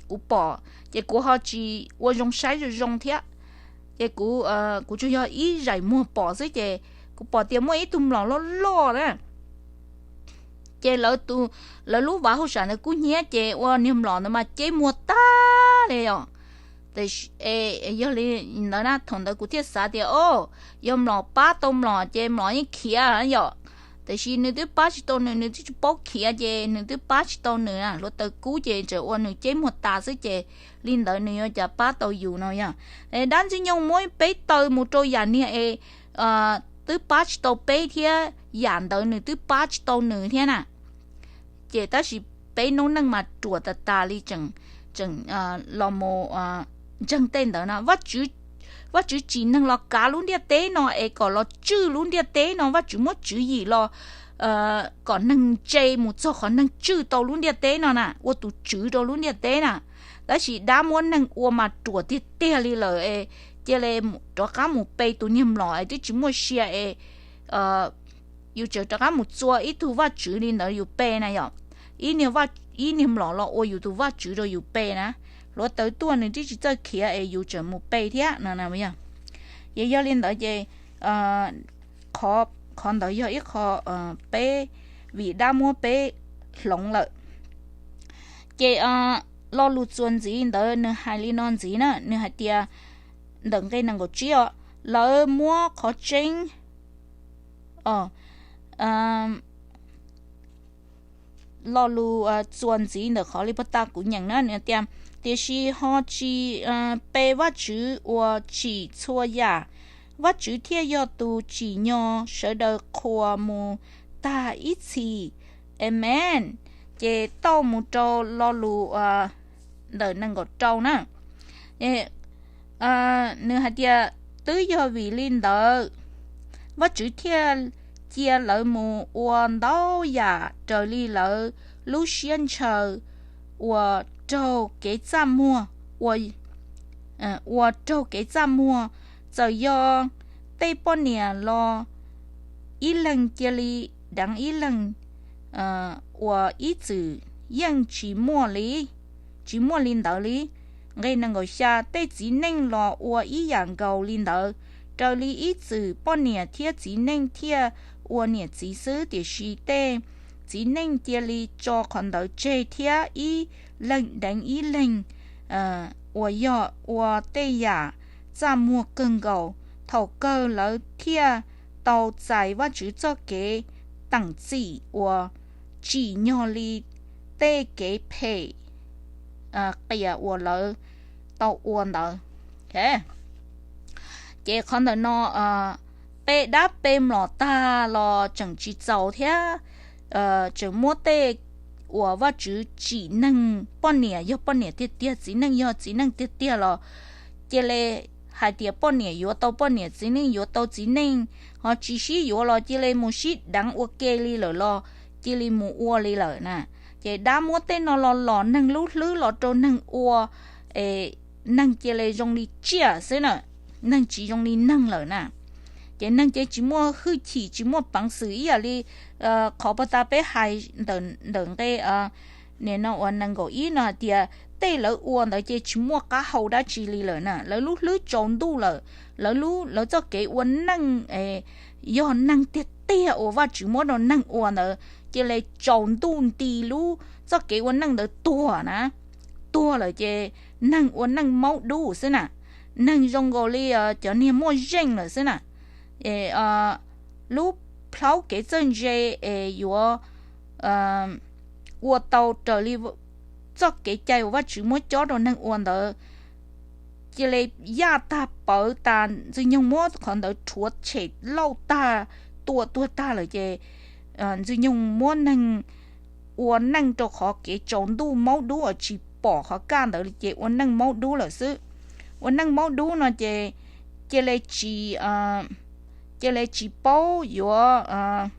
kuv pom ces kuv ho tsis ua zoo saib zoo zoo thiab. Ces kuv, kuv tsuas yog ib zaim muag pom xwb ces kuv pom tias muaj ib tug mlom loj loj na. Ces lawv, lawv lub vav hauj sam ntawd kub hnyiab ces ua niag mlom ntawd mas ceb muag tag li os. Yog li ntawd na, thaum ntawd kuv thiaj xav tias o, yog mlom pab tau mlom ces mlom yeej khiav yom. Tiam sis nws twb pab tsis tau nws, nws twb tsis paub khiav ces nws twb pab tsis tau nws na. Hluav taws kub ces tseem ua nws ceb muag tas xwb ces li ntawd nws yuav cas pab tau yus no yog. Dab ntxwg nyoog muab peb taw mus rau yam niag es twb pab tsis tau peb thiab, yam ntawd nws twb pab tsis tau nws thiab na. Ces tab sis peb noob neej mas ruam tas tas li tseem, tseem los mus ntseeg tej ntawd no. Vajtswv tsim neeg los kav lub ntiaj teb no es kom los tswj lub ntiaj teb no, Vajtswv muab tswv yim los kom neeg ntse mus txog qhov neeg tswj tau lub ntiaj teb no na, ua tus tswv rau lub ntiaj teb na. Tab sis dab muab neeg ua mas ruam tiag tiag li lawm es cia li rov qab mus pe tus niag mlom es twb tsis muaj sia es yus tseem rov qab mus txua ib tug vaj tswv li ntawd yus pe na yom. Ib niag, ib niag mlom los ua yus tus vaj tswv rau yus pe na. Hluav taws tuaj nws twb tsis txawj khiav es yus tseem mus pe thiab no na yog. Ces yog li ntawd ces qhov ntawd yog ib qho peb, vim dab muab peb hloov lawm. Ces lo lus txuas ntxiv ntawd nws hais li no ntxiv na, nws hais tias ntawm nqe nees nkaum tsib os, lawv muab qhov tseeb, lo lus txuas ntxiv ntawm qhov li pag ta kuv nyeem na, nws tias tiam sis ho tsis pe Vajtswv uas tsim txhua yam, Vajtswv thiaj yog tus tsim nyog sawv daws qhuas mus tag ib txhis. Amees. Ces tauj mus rau lo lus ntawm nees nkaum rau na. Nws hais tias twb yog vim li ntawd Vajtswv thiaj cia lawv mus ua ntau yam raws li lawv lub siab ntshaw, ua raug kev txaj muag, ua, ua raug kev txaj muag, txawm yog tej poj niam los ib leeg cia li deev ib leeg ua ib txwm yeej tsis muaj li, tsis muaj li ntawd li. Nqe nees nkaum xya, tej txiv neej los ua ib yam nkaus li ntawd, raws li ib txwm poj niam thiab txiv neej thiaj ua niam txiv xwb, tiam sis tej txiv neej cia li tso qhov ntawd tseg thiab ib leeg deev ib leeg uas yog ua tej yam txaj muag kawg nkaus. Thaum kawg lawv thiaj tau txais Vajtswv txoj kev teem txim uas tsim nyog li tej kev phem qias uas lawv tau ua ntawd. Ces qhov ntawm no peb dab pe mlom tag los tseem tsis txaus thiab, tseem muab tej uas Vajtswv tsim neeg, poj niam yog poj niam tiag tiag, txiv neej yog txiv neej tiag tiag los cia li hais tias poj niam yuav tau poj niam, txiv neej yuav tau txiv neej, ho tsis sib yuav los cia li mus sib deev ua ke li lawm los cia li mus ua li lawm na. Ces dab muab tej no los los neeg lub hlwb los rau neeg ua, neeg cia li zoo li tsiaj xwb na, neeg tsis zoo li neeg lawm na. Ces neeg ces tsis muaj hwj chim, tsis muaj peev xwm ib yam li qhov pag tas peb hais ntawm nqe nim no uas nees nkaum ib no hais tias tej lawv ua ntawd ces tsis muaj qab hau dab tsi li lawm na, lawv lub hlwb tsaus ntuj lawm, lawv lub, lawv txoj kev ua neej yog neeg tiag tiag uas Vajtswv muab rau neeg ua ntawd cia li tsaus ntuj nti lub txoj kev ua neej ntawd tuag na. Tuag lawm ces neeg ua neej maub dub xwb na, neeg zoo nkaus li cov niag muaj zeej lawm xwb na. Lub plhaub kev txawj ntse es yuav ua tau raws li txoj kev cai uas Vajtswv muab cob rau neeg ua ntawd cia li yaj tag pawv tas, Ntxwg Nyoog muab qhov ntawd rhuav tshem lauj tag, tua tuag tag lawm ces Ntxwg Nyoog muab neeg ua neej rau qhov kev tsaus ntuj maub dub uas tsis pom qhov kaj ntawd li ces ua neej maub dub lawm xwb. Ua neej maub dub no ces cia li tsis, cia li tsis paub yuav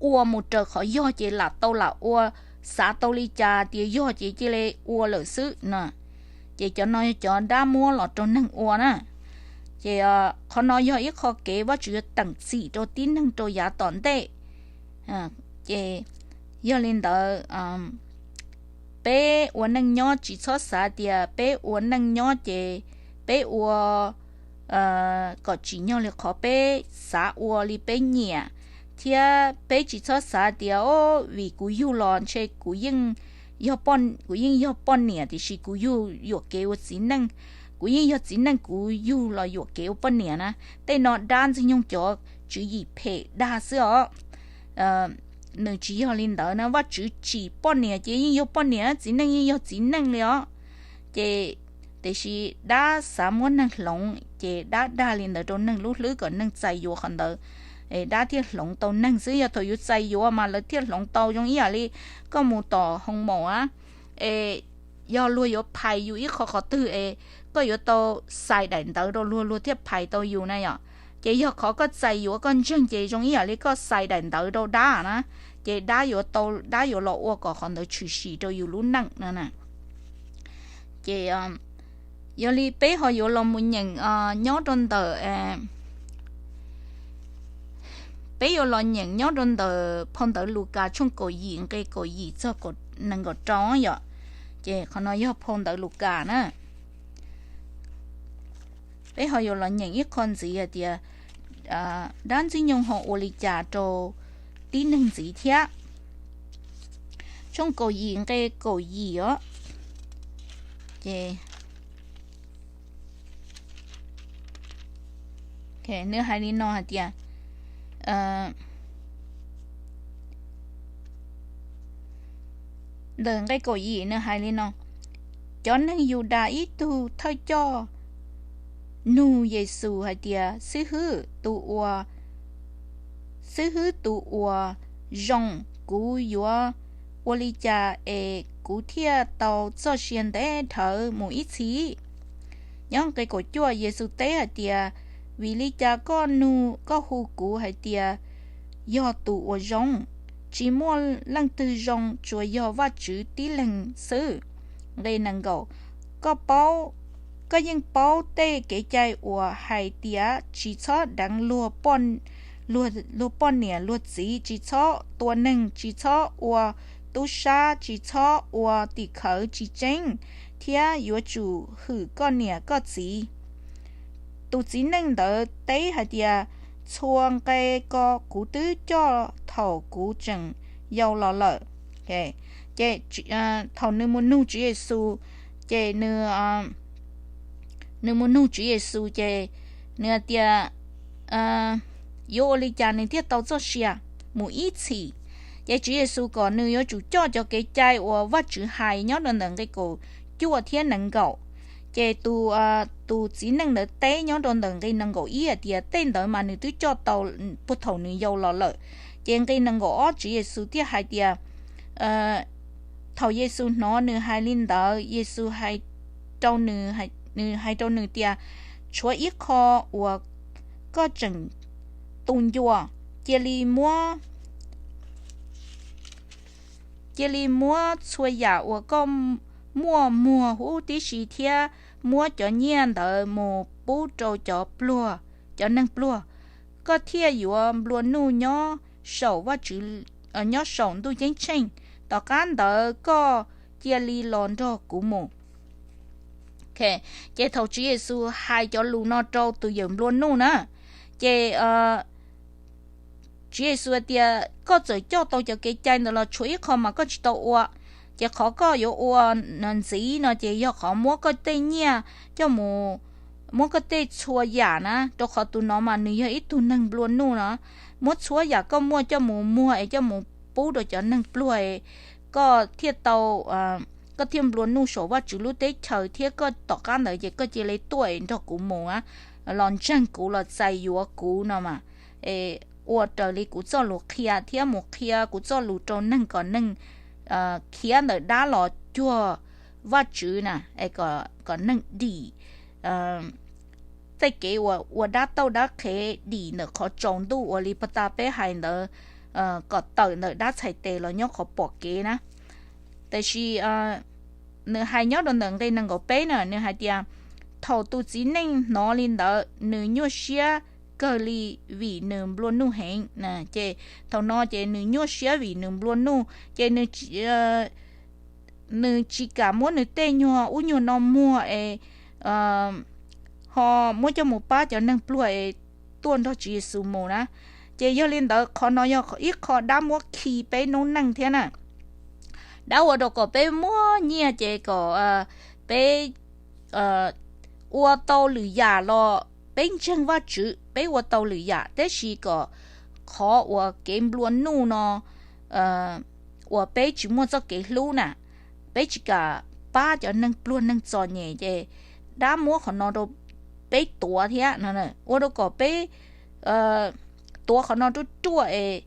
ua mus raws qhov yog ces lam tau lam ua, xav tau li cas tias yog ces cia li ua lawm xwb no. Ces cov no yog cov dab muab los rau neeg ua na. Ces qhov no yog ib qho kev Vajtswv yuav teem txim rau tib neeg rau yav tom ntej. Ces yog li ntawd, peb ua neej nyob tsis txhob xav tias peb ua neej nyob ces peb ua kom tsim nyog li qhov peb xav ua li peb nyiam, thiab peb tsis txhob xav tias o, vim kuv yug los ntshe kuv yeej, kuv yeej yog poj niam tiam sis kuv yug yuam kev ua txiv neej, kuv yeej yog txiv neej kuv yug los yuam kev ua poj niam na. Tej no dab Ntxwg Nyoog cov tswv yim phem dag xwb os. Nws tsis yog li ntawd na, Vajtswv tsim poj niam ces yeej yog poj niam, txiv neej yeej yog txiv neej li os. Ces tiam sis dab xav muab neeg hloov ces dab dag li ntawd rau neeg lub hlwb kom neeg txais yuav qhov ntawd, dab thiaj hloov tau neeg xwb. Yog thaum yus txais yuav mas lawv thiaj hloov tau. Zoo ib yam li koj mus tom hoo maum a, es yog luag yuav phais yus ib qho qhov twg es koj yuav tau xais daim ntawv rau luag, luag thiaj phais tau yus na yom. Ces yog qhov koj txais yuav koj ntseeg ces zoo ib yam li koj xais daim ntawv rau dab na, ces dab yuav tau, dab yuav los ua kom qhov ntawd tshwm sim rau yus lub neej no na. Ces yog li peb ho yuav los mus nyeem nyob rau ntawm, peb yuav los nyeem nyob rau ntawm phau ntawv Lukas tshooj kaum yim nqe kaum yim txog nees nkaum rau yom. Ces qhov no yog phau ntawv Lukas na. Peb ho yuav los nyeem ib qho ntxiv hais tias dab Ntxwg Nyoog ho ua li cas rau tib neeg ntxiv thiab. Tshooj kaum yim nqe kaum yim os. Ces nws hais li no hais tias, ntawm nqe kaum yim nws hais li no: Cov neeg Yudas ib tug thawj coj nug Yexus hais tias, Xib hwb, tus uas, xib hwb tus uas zoo, kuv yuav ua li cas es kuv thiaj tau txoj sia ntev dhawv mus ib txhis? Nyob nqe kaum cuaj Yexus teb hais tias, Vim li cas koj nug, koj hu kuv hais tias yog tus uas zoo? Tsis muaj leej twg zoo, tsuas yog Vajtswv tib leeg xwb. Nqe nees nkaum, koj paub, koj yeej paub tej kev cai uas hais tias tsis txhob deev luag poj luag poj niam luag txiv, tsis txhob tua neeg, tsis txhob ua tub sab, tsis txhob ua tim khawv tsis tseeb, thiab yuav tsum hwm koj niam koj txiv. Tus txiv neej ntawd teb hais tias, txhua nqe ko kuv twb coj thaum kuv tseem yau los lawm. Ces thaum nws mus nug Tswv Yexus, ces nws mus nug Tswv Yexus ces nws tias yuav ua li cas nws thiaj tau txoj sia mus ib txhis. Ces Tswv Yexus kom nws yuav tsum coj cov kev cai uas Vajtswv hais nyob rau ntawm nqe kaum cuaj thiab nees nkaum. Ces tus txiv neej ntawd teb nyob rau ntawm nqe nees nkaum ib hais tias tej ntawd mas nws twb coj tau puag thaum nws yau los lawm. Ces nqe nees nkaum ob Tswv Yexus thiaj hais tias thaum Yexus hnov nws hais li ntawd, Yexus hais rau nws, nws hais rau nws tias, tshuav ib qho uas koj tseem tu ncua, cia li muab cia li muab txhua yam uas koj muaj muag huv tib si thiab muab cov nyiaj ntawd mus pub rau cov pluag, cov neeg pluag, koj thiaj yuav nplua nuj nyob saum Vajtswv, nyob saum ntuj ceeb tsheej. Tom qab ntawd koj cia li los nrog kuv mus. Ces thaum Tswv Yexus hais cov lus no rau tus yawm nplua nuj na, ces Tswv Yexus tias koj txawm coj tau cov kev cai ntawd los tshuav ib qho mas koj tsis tau ua. Ces qhov koj yuav ua ntxiv no ces yog qhov muab koj tej nyiaj coj mus, muab koj tej txhua yam na, rau qhov tus no mas nws yog ib tug neeg nplua nuj no. Muab txhua yam koj muaj coj mus muag es coj mus pub rau cov neeg pluag, koj thiaj tau, koj thiaj nplua nuj saum Vajtswv lub teb chaws thiab koj tom qab ntawd ces koj cia li tuaj es nrog kuv mus, los ntseeg kuv los txais yuav kuv no mas. Ua raws li kuv txoj lus qhia thiab mus qhia kuv txoj lus rau neeg kom neeg khiav ntawm dab los cuag Vajtswv na, kom neeg dim tej kev uas ua dab tauj dab qhev, dim ntawm qhov tsaus ntuj uas li pag ta peb hais ntawd, kom tawm ntawm dab txhais tes los nyob qhov pom kev na. Tiam sis nws hais nyob rau ntawm nqe nees nkaum peb na, nws hais tias thaum tus txiv neej hnov li ntawd nws nyuaj siab kawg li vim nws nplua nuj heev. Ces thaum no ces nws nyuaj siab vim nws nplua nuj ces nws tsis kam muab nws tej nyuag ub nyuag no muag es ho muab coj mus pab cov neeg pluag es tuaj nrog Tswv Yexus mus na. Ces yog li ntawd qhov no yog ib qho dab muab khi peb noob neej thiab na. Dab ua rau kom peb muaj nyiaj ces kom peb ua tau lwm yam los peb ntseeg Vajtswv, peb ua tau lwm yam tab sis kom qhov uas kev nplua nuj no uas peb tsis muaj txoj kev hlub na, peb tsis kam pab cov neeg pluag neeg txom nyem ces dab muab qhov no rau peb tuav thiab no, ua rau kom peb tuav qhov no ruaj ruaj es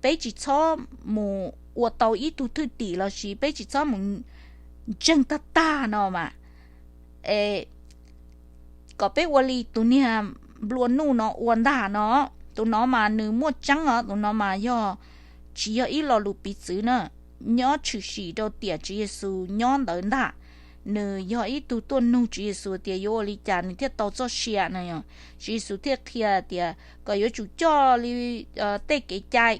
peb tsis txhob mus ua tau ib tug thwj tim los sis peb tsis txhob mus ntseeg tag tag no mas. Es kom peb ua li tus niag nplua nuj no ua ntag no. Tus no mas nws muaj tseeb os, tus no mas yog tsis yog ib lo lus piv txwv na, nyob tshwm sim rau tiam Tswv Yexus nyob ntawd ntag. Nws yog ib tug tuaj nug Tswv Yexus tias yuav ua li cas nws thiaj tau txoj sia no. Tswv Yexus thiaj qhia tias kom yuav tsum coj li tej kev cai,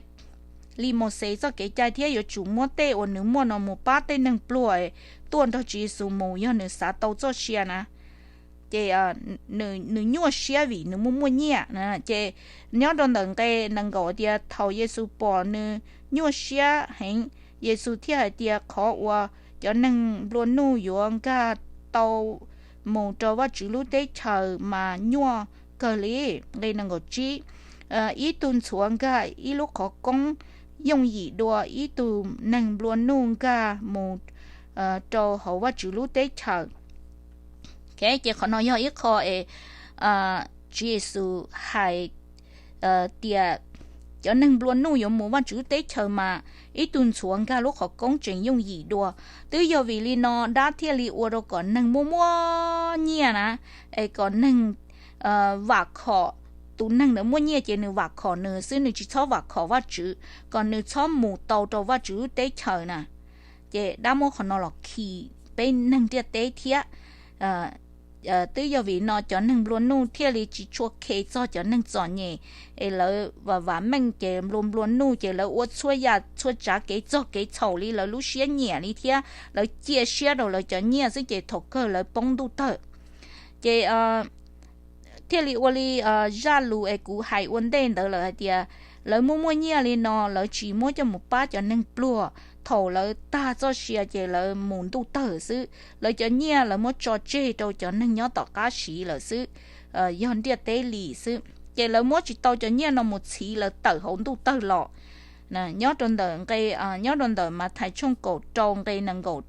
li Mauxes txoj kev cai thiab yuav tsum muab tej uas nws muaj no mus pab tej neeg pluag tuaj nrog Tswv Yexus mus yog nws xav tau txoj sia na. Ces nws nyuaj siab vim nws muaj muaj nyiaj na. Ces nyob rau ntawm nqe nees nkaum tias thaum Yexus pom nws nyuaj siab heev, Yexus thiaj hais tias qhov uas cov neeg nplua nuj yuav nkag tau mus rau Vajtswv lub teb chaws mas nyuaj kawg li. Nqe nees nkaum tsib, ib tug ntxhuav nkag ib lub qhov koob yooj yim dua ib tug neeg nplua nuj nkag mus rau hauv Vajtswv lub teb chaws. Ces qhov no yog ib qho es Tswv Yexus hais tias cov neeg nplua nuj yuav mus Vajtswv lub teb chaws mas ib tug ntxhuav nkag lub qhov koob tseem yooj yim dua. Twb yog vim li no dab thiaj li ua rau kom neeg muaj muaj nyiaj na, es kom neeg vam khom, tus neeg ntawd muaj nyiaj ces nws vam khom nws xwb, nws tsis txhob vam khom Vajtswv, kom nws txhob mus tau rau Vajtswv lub teb chaws na. Ces dab muab qhov no los khi peb neeg ntiaj teb thiab. Twb yog vim no cov neeg nplua nuj thiaj li tsis tshua khe txog cov neeg txom nyem, es lawv vam vam meej ces nplua nplua nuj ces lawv ua txhua yam txhua tsav kev txog kev txhaum li lawv lub siab nyiam li thiab lawv cia siab rau lawv cov nyiaj xwb ces thaum kawg lawv poob ntuj tawg. Ces thiaj li ua li zaj lus es kuv hais ua ntej ntawd lawm hais tias lawv muaj muaj nyiaj li no lawv tsis muab coj mus pab cov neeg pluag, thaum lawv tag txoj sia ces lawv mus ntuj tawg xwb, lawv cov nyiaj lawv muab tso tseg rau cov neeg nyob tom qab siv lawm xwb, yog ntiaj teb li xwb ces lawv muab tsis tau cov nyiaj no mus txhiv lawv tawm hauv ntuj tawg los. Nyob rau ntawm nqe, nyob rau ntawm Mathais tshooj kaum rau nqe nees nkaum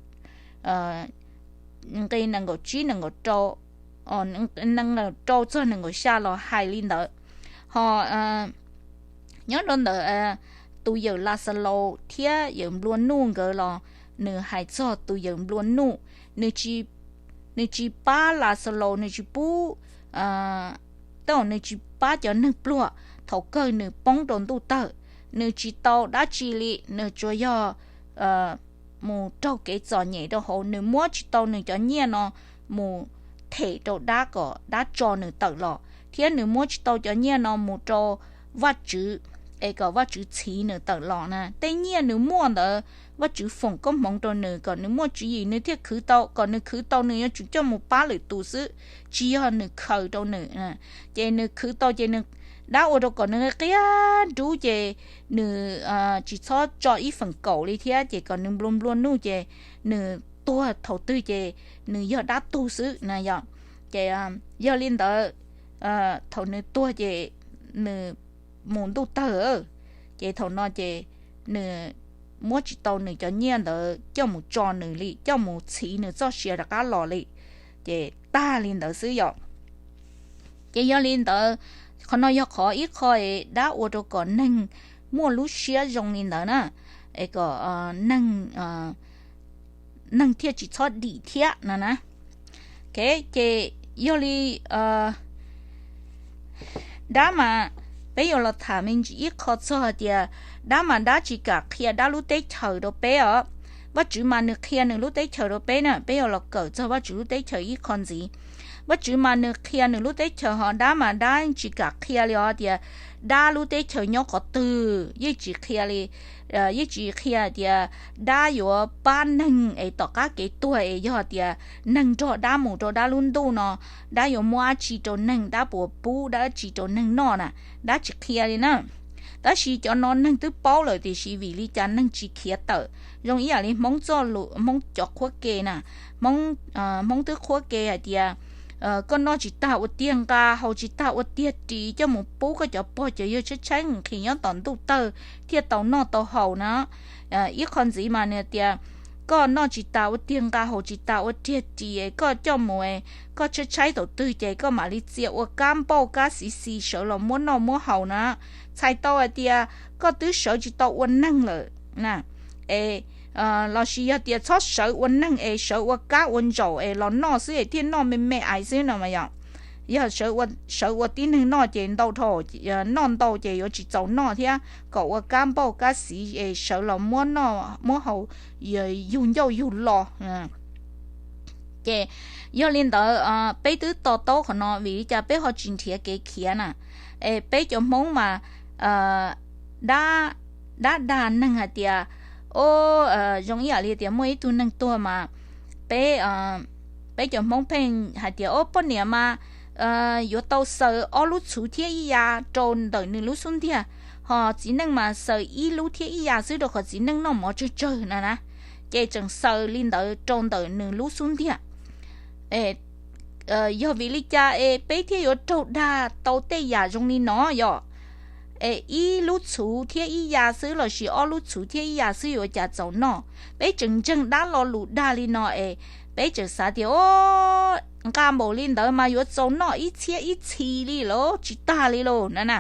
tsib, nees nkaum rau, nees nkaum rau txog nees nkaum xya los hais li ntawd. Ho nyob rau ntawm tus yawm Laxalaus thiab yawm nplua nuj nkawd los nws hais txog tus yawm nplua nuj, nws tsis pab Laxalaus, nws tsis pub, tej zaum nws tsis pab cov neeg pluag, thaum kawg nws poob rau ntuj tawg, nws tsis tau dab tsi li, nws tsuas yog mus raug kev txom nyem rau hauv, nws muab tsis tau nws cov nyiaj no mus them rau dab kom dab tso nws tawm los, thiab nws muab tsis tau cov nyiaj no mus rau Vajtswv es kom Vajtswv txhiv nws tawm los na. Tej nyiaj nws muaj ntawd Vajtswv foom koob hmoov rau nws kom nws muaj tswv yim nws thiaj khwv tau, kom nws khwv tau nws yuav tsum coj mus pab lwm tus xwb, tsis yog nws khaws rau nws. Ces nws khwv tau ces nws, dab ua rau kom nws qia nrub ces nws tsis txhob tso ib feem kaum li thiab ces kom nws nplua nplua nuj ces nws tuag thaum twg ces nws yog dab tug xwb na yom. Ces yog li ntawd, thaum nws tuag ces nws mus ntuj tawg, ces thaum no ces nws muab tsis tau nws cov nyiaj ntawd coj mus tso nws li, coj mus txhiv nws txoj sia rov qab los li, ces tag li ntawd xwb yom. Ces yog li ntawd, qhov no yog qhov ib qho dab ua rau kom neeg muaj lub siab zoo li ntawd na, es kom neeg thiaj tsis txhob dim thiab no na. Ces yog li dab mas peb yuav los tham me ntsis ib qho txog hais tias dab mas dab tsis kam qhia dab lub teb chaws rau peb os. Vajtswv mas nws qhia nws lub teb chaws rau peb na, peb yuav los kawm txog Vajtswv lub teb chaws ib qho ntxiv. Vajtswv mas nws qhia nws lub teb chaws, ho dab mas dab tsis kam qhia li os, tias dab lub teb chaws nyob qhov twg yeej tsis qhia li. Yeej tsis qhia tias dab yuav pab neeg es tom qab kev tuag es yog tias neeg nrog dab mus rau dab lub ntuj no, dab yuav muab dab tsi rau neeg, dab puas pub dab tsi rau neeg noj na, dab tsis qhia li na. Tab sis cov no neeg twb paub lawm tiam sis vim li cas neeg tsis khiav tawm. Zoo ib yam li Hmoob txoj lus, Hmoob cov qhuab ke na, Hmoob, Hmoob twb qhuab ke hais tias koj noj tsis tag ua tiag nqa, haus tsis tag ua tiag ris, coj mus pub koj cov pog cov yawg tshaib tshaib nqhis nyob tom ntuj tawg thiaj tau noj tau haus na. Ib qho ntxiv mas nws tias koj noj tsis tas ua tiag nqa, haus tsis tas ua tiag ris, koj coj mus, koj tshaib tshaib thaum twg ces koj mam li txia ua kab npauj kab xis xis sawv los muab noj muab haus na. Txhais tau hais tias koj twb sawv tsis tau ua neeg lawm na. Es lossis yog tias txhob sawv ua neeg es sawv ua kab ua ntsaum es los noj xwb es thiaj noj me me aiv xwb no mas yom. Yog sawv ua tib neeg noj ces ntau dhau, noj ntau ces yuav tsis txaus noj thiab, kom ua kab npauj kab xis es sawv los muab noj muab haus yug ncauj yug lo. Ces yog li ntawd peb twb to taub qhov no vim li cas peb ho tsis nrhiav kev khiav na. Es peb cov Hmoob mas dab, dab dag neeg hais tias, o, zoo ib yam li tias muaj ib tug neeg tuag mas peb, peb cov Hmoob pheej hais tias, o, poj niam mas yuav tau xaws ob lub txhuv thiab ib ya rau ntawm nws lub xub ntiag, ho txiv neej mas xaws ib lub thiab ib ya xwb rau qhov txiv neej noj mov tsawg tsawg na na. Ces tseem xaws li ntawd rau ntawm nws lub xub ntiag. Yog vim li cas es peb thiaj yuav raug dag tau tej yam zoo li no yom? Es ib lub txhuv thiab ib ya xwb lossis ob lub txhuv thiab ib ya xwb yuav cas txaus noj? Peb tseem ntseeg dab lo lus dag li no es peb tseem xav tias, o, nqa npaum li ntawd mas yuav txaus noj ib txhiab ib txhis li los tsis tag li lauj na na.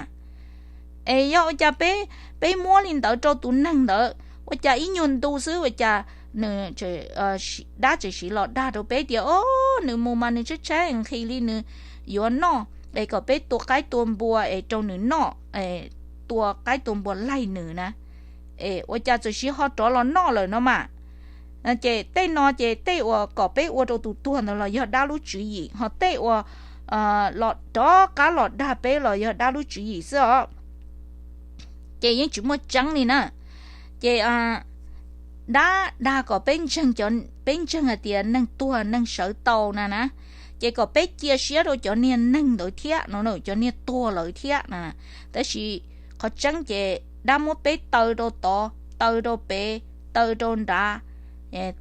Es yog ua cas peb, peb muab li ntawd rau tus neeg ntawd, ua cas ib nyuag ntu xwb ua cas nws, dab tseem siv los dag rau peb tias, o, nws mus mas nws tshaib tshaib nqhis li nws yuav noj, es kom peb tua qaib tua npua es rau nws noj, tua qaib tua npua laig nws na. Es ua cas txawm siv ho rov los noj lawm no mas. Ces tej no ces tej uas kom peb ua rau tus tuag ntawd los yog dab lub tswv yim, ho tej uas los rov qab los dag peb los yog dab lub tswv yim xwb os. Ces yeej tsis muaj tseeb li na. Ces dab dag kom peb ntseeg, peb ntseeg hais tias neeg tuag neeg sawv tau na na, ces kom peb cia siab rau cov niag neeg ntawd thiab no, cov niag tuag lawm thiab na. Tab sis qhov tseeb ces dab muab peb taw rau tod, taw rau pem, taw rau nrad,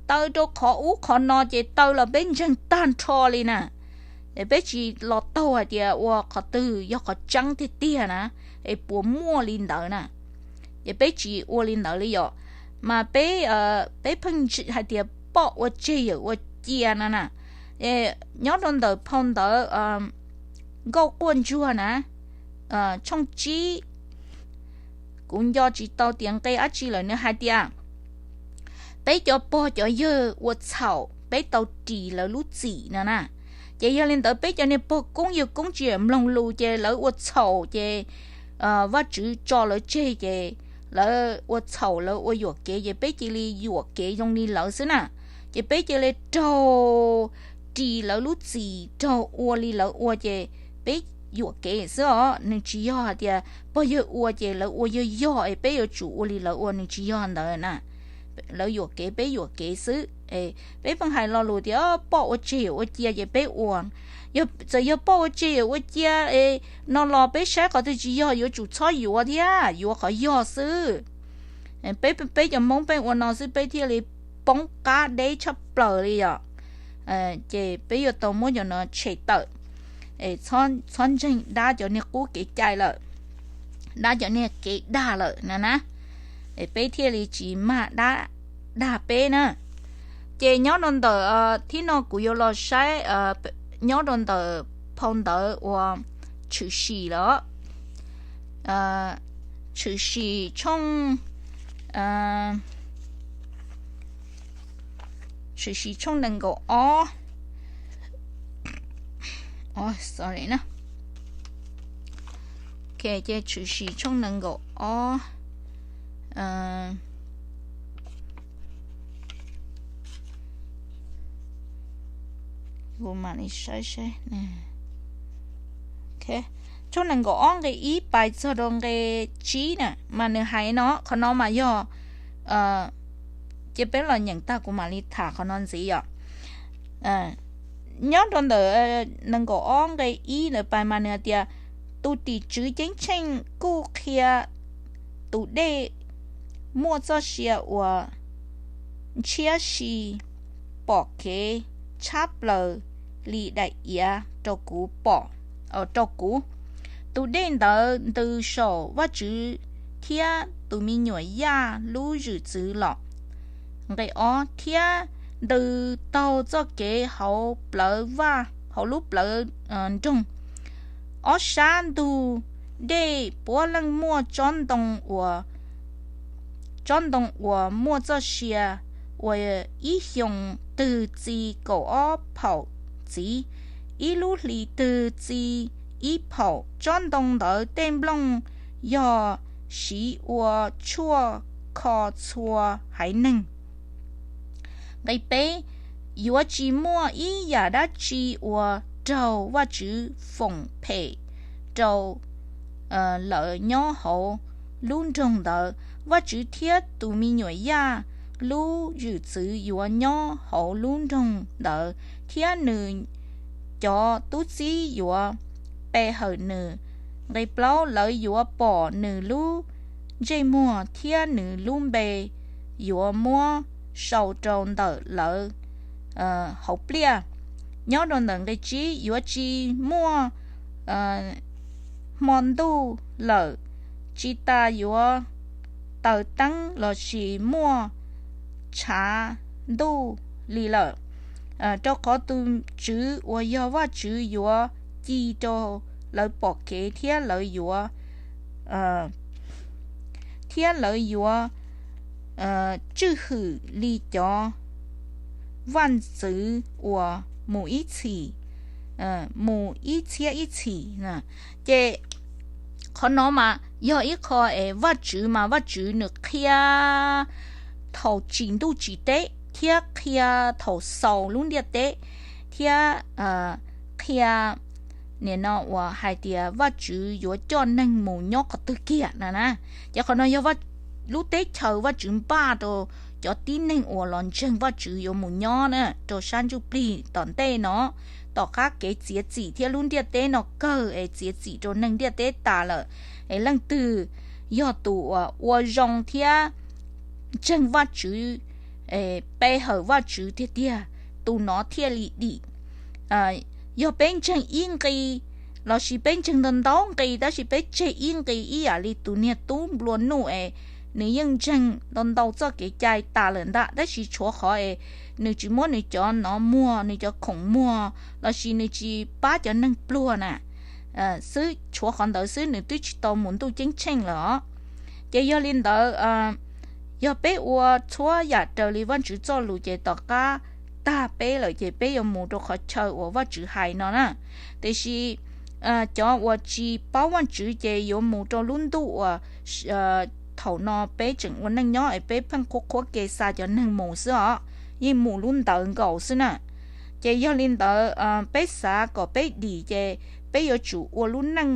taw rau qhov ub qhov no ces taw los peb ntseeg tag nrho li na. Es peb tsis los taug hais tias ua qhov twg yog qhov tseeb tiag tiag na, es puas muaj li ntawd na. Ces peb tsis ua li ntawd li yom, mas peb, peb pheej hais tias poj ua tseg yawm ua cia no na. Nyob rau ntawm phau ntawv Nkauj Quaj Ntsuag na, tshooj tsib, kuv nco tsis tau tias nqe dab tsi lawm, nws hais tias peb cov pog cov yawg ua txhaum peb tau ris lawv lub txim no na. Ces yog li ntawd peb cov niag pog koob yawg koob tsis mloog lus ces lawv ua txhaum ces Vajtswv tso lawv tseg ces lawv ua txhaum lawv ua yuam kev ces peb cia li yuam kev zoo li lawv xwb na. Ces peb cia li raug ris lawv lub txim, raug ua li lawv ua ces peb yuam kev xwb os. Nws tsis yog hais tias pog yawg ua ces lawv ua yog yog es peb yuav tsum ua li lawv ua, nws tsis yog ntawd na. Lawv yuam kev peb yuam kev xwb. Peb pheej hais lo lus tias poj ua tseg yawm ua cia ces peb ua. Txawm yog poj ua tseg yawm ua cia no los peb saib qhov twg tsis yog yuav tsum txhob yuav thiab, yuav qhov yog xwb. Peb, peb cov Hmoob peb ua no xwb peb thiaj li poob qab deb tshaj plaws li yom. Ces peb yuav tau muab cov no tshem tawm, txhob ntseeg dab cov niag qub kev cai lawm, dab cov niag kev dag lawm na na. Peb thiaj li tsis mag dab dag peb na. Ces nyob rau ntawm thib no kuv yuav los saib nyob rau ntawm phau ntawv uas Tshwm Sim lawm. Tshwm Sim tshooj, Tshwm Sim tshooj nees nkaum ob, sorry na. Ok, ces Tshwm Sim tshooj nees nkaum ob, kuv mam li saib saib. Tshooj nees nkaum ob nqe ib pais txog rau nqe tsib na, mas nws hais no, qhov no mas yog, ces peb los nyeem tag kuv mam li tham qhov no ntxiv yom. Nyob rau ntawm nees nkaum ob nqe ib ntawd pais mas nws hais tias tus tim tswv ceeb tsheej kuj qhia tus dej muaj txoj sia uas ntshiab si pom kev tshab plaws li daim iav rau kuv pom, rau kuv. Tus dej ntawd ntws saum Vajtswv thiab tus me nyuam Yaj lub zwm txwv los. Nqe ob, thiab ntws taug txoj kev hauv plawv vaj, hauv lub plawv nroog. Ob sab ntug dej puav leej muaj tsob ntoo uas, tsob ntoo uas muaj txoj sia uas ib xyoos twg txi kaum ob phaum txiv, ib lub hlis twg txi ib phaum. Tsob ntoo ntawd tej nplooj yog siv ua tshuaj kho txhua haiv neeg. Nqe peb, yuav tsis muaj ib yam dab tsi uas raug Vajtswv foom phem rau lawv nyob hauv lub nroog ntawd. Vajtswv thiab tus me nyuam Yaj lub zwm txwv yuav nyob hauv lub nroog ntawd, thiab nws cov tub txib yuav pe hawm nws. Nqe plaub, lawv yuav pom nws lub ntsej muag thiab nws lub npe yuav muab sau rau ntawm lawv hauv pliaj. Nyob rau ntawm nqe tsib, yuav tsis muaj hmo ntuj lawm, tsis tas yuav taws teeb lossis muaj tshav ntuj li lawm, rau qhov tus Tswv uas yog Vajtswv yuav ci rau lawv pom kev thiab lawv yuav thiab lawv yuav tswj hwm li cov vaj ntxwv uas mus ib txhis, mus ib txhiab ib txhis. Ces qhov no mas yog ib qho es Vajtswv mas Vajtswv nws qhia thaum tsis ntuj tsis teb, thiab qhia thaum xaus lub ntiaj teb, thiab qhia nim no uas hais tias Vajtswv yuav coj neeg mus nyob qhov twg kiag no na. Ces qhov no yog lub teb chaws Vajtswv npaj rau cov tib neeg uas los ntseeg Vajtswv yuav mus nyob na rau sab ntsuj plig tom ntej no. Tom qab kev txiav txim thiab lub ntiaj teb no kawg es txiav txim rau neeg ntiaj teb tas lawm, es leej twg yog tus uas ua zoo thiab ntseeg Vajtswv pe hawm Vajtswv tiag tiag, tus no thiaj li dim. Yog peb ntseeg ib nqi lossis peb ntseeg ntau ntau nqi tab sis peb tseg ib nqi ib yam li tus niag tub nplua nuj es nws yeej ntseeg ntau ntau txoj kev cai tas lawm ntag tab sis tshuav qhov es nws tsis muab nws cov nov muag, nws cov khoom muag lossis nws tsis pab cov neeg pluag na xwb, tshuav qhov ntawd xwb nws twb tsis tau mus ntuj ceeb tsheej lawm os. Ces yog li ntawd, yog peb ua txhua yam raws li Vajtswv txoj lus ces tom qab tag peb lawm ces peb yuav mus rau qhov chaw uas Vajtswv hais no na. Tiam sis cov uas tsis paub Vajtswv ces yuav mus rau lub ntuj uas thaum no peb tseem ua neej nyob es peb pheej qhuab qhuab ke xa cov neeg mus xwb os, yeej mus lub ntawd nkaus xwb na. Ces yog li ntawd peb xav kom peb dim ces peb yuav tsum ua lub neej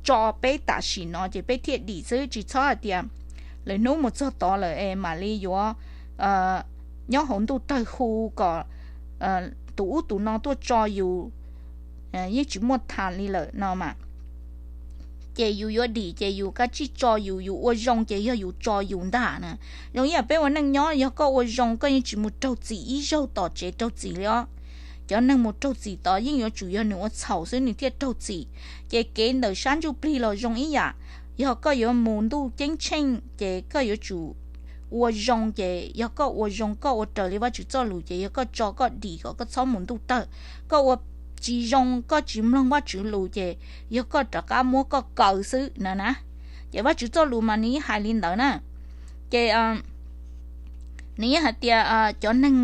tso peb tam sim no ces peb thiaj dim xwb, tsis txhob hais tias lwm hnub mus txog tod lawm es mam li yuav nyob hauv ntuj tawg hu kom tus ub tus no tuaj tso yus, yeej tsis muaj tham li lawm no mas. Ces yus yuav dim ces yus kav tsij tso yus, yus ua zoo ces yog yus tso yus ntag na. Zoo ib yam peb ua neej nyob, yog koj ua zoo koj yeej tsis mus raug txim ib zaug tom tsev raug txim li os. Cov neeg mus raug txim tod yeej yuav tsum yog nws ua txhaum xwb nws thiaj raug txim. Ces kev ntawm sab ntsuj plig los zoo ib yam, yog koj yuav mus ntuj ceeb tsheej ces koj yuav tsum ua zoo, ces yog koj ua zoo koj ua raws li Vajtswv txoj lus ces yog koj tso koj dim kom koj txhob mus ntuj tawg. Koj ua tsis zoo koj tsis mloog Vajtswv lus ces yog koj rov qab muab koj kaw xwb na na. Ces Vajtswv txoj lus mas nws yeej hais li ntawd na. Ces nws yeej hais tias cov neeg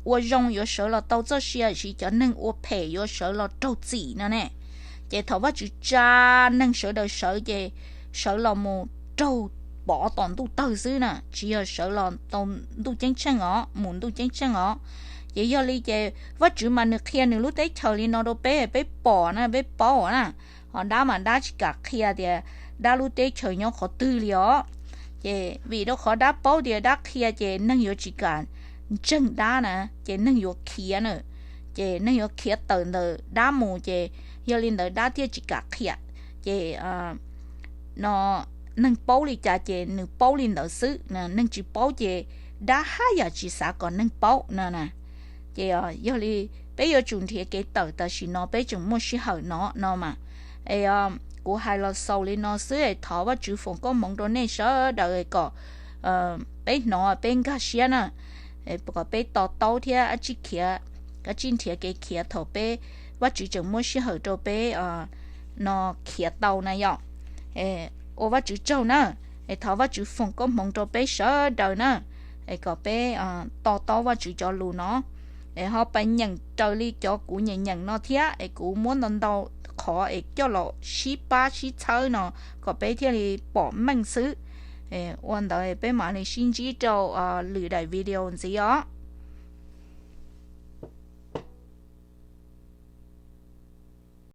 ua zoo yuav sawv los tau txoj sia, tiam sis cov neeg ua phem yuav sawv los raug txim no ne. Ces thaum Vajtswv tsa neeg sawv daws sawv ces sawv los mus raug pov tom ntuj tawg xwb na, tsis yog sawv los tau ntuj ceeb tsheej os, mus ntuj ceeb tsheej os. Ces yog li ces Vajtswv mas nws qhia nws lub teb chaws li no rau peb, peb pom na, peb paub na. Ho dab mas dab tsis kam qhia tias dab lub teb chaws nyob qhov twg li os. Ces vim rau qhov dab paub tias dab qhia ces neeg yuav tsis kam ntseeg dab na, ces neeg yuav khiav na. Ces neeg yuav khiav tawm ntawm dab mus ces yog li ntawd dab thiaj tsis kam qhia. Ces no neeg paub li cas ces nws paub li ntawd xwb, neeg tsis paub ces dab haj yam tsis xav kom neeg paub no na. Ces yog li peb yuav tsum nrhiav kev tawm tam sim no peb tseem muaj sij hawm no no mas. Es kuv hais los xaus li no xwb es thov Vajtswv foom koob hmoov rau nej sawv daws kom peb hnov peb nkag siab na, kom peb to taub thiab ab tsi khiav, kav tsij nrhiav kev khiav thaum peb Vajtswv tseem muab sij hawm rau peb no khiav tau na yom. Ua Vajtswv tsaug na, es thov Vajtswv foom koob hmoov rau peb sawv daws na, es kom peb to taub Vajtswv cov lus no, es ho pab nyeem raws li cov kuv nyeem nyeem no thiab es kuv muab ntau ntau qhov es coj los sib pab sib txhawb no kom peb thiaj li pom meej xwb. Ua ntawd peb mam li sib ntsib rau lwm daim video ntxiv os.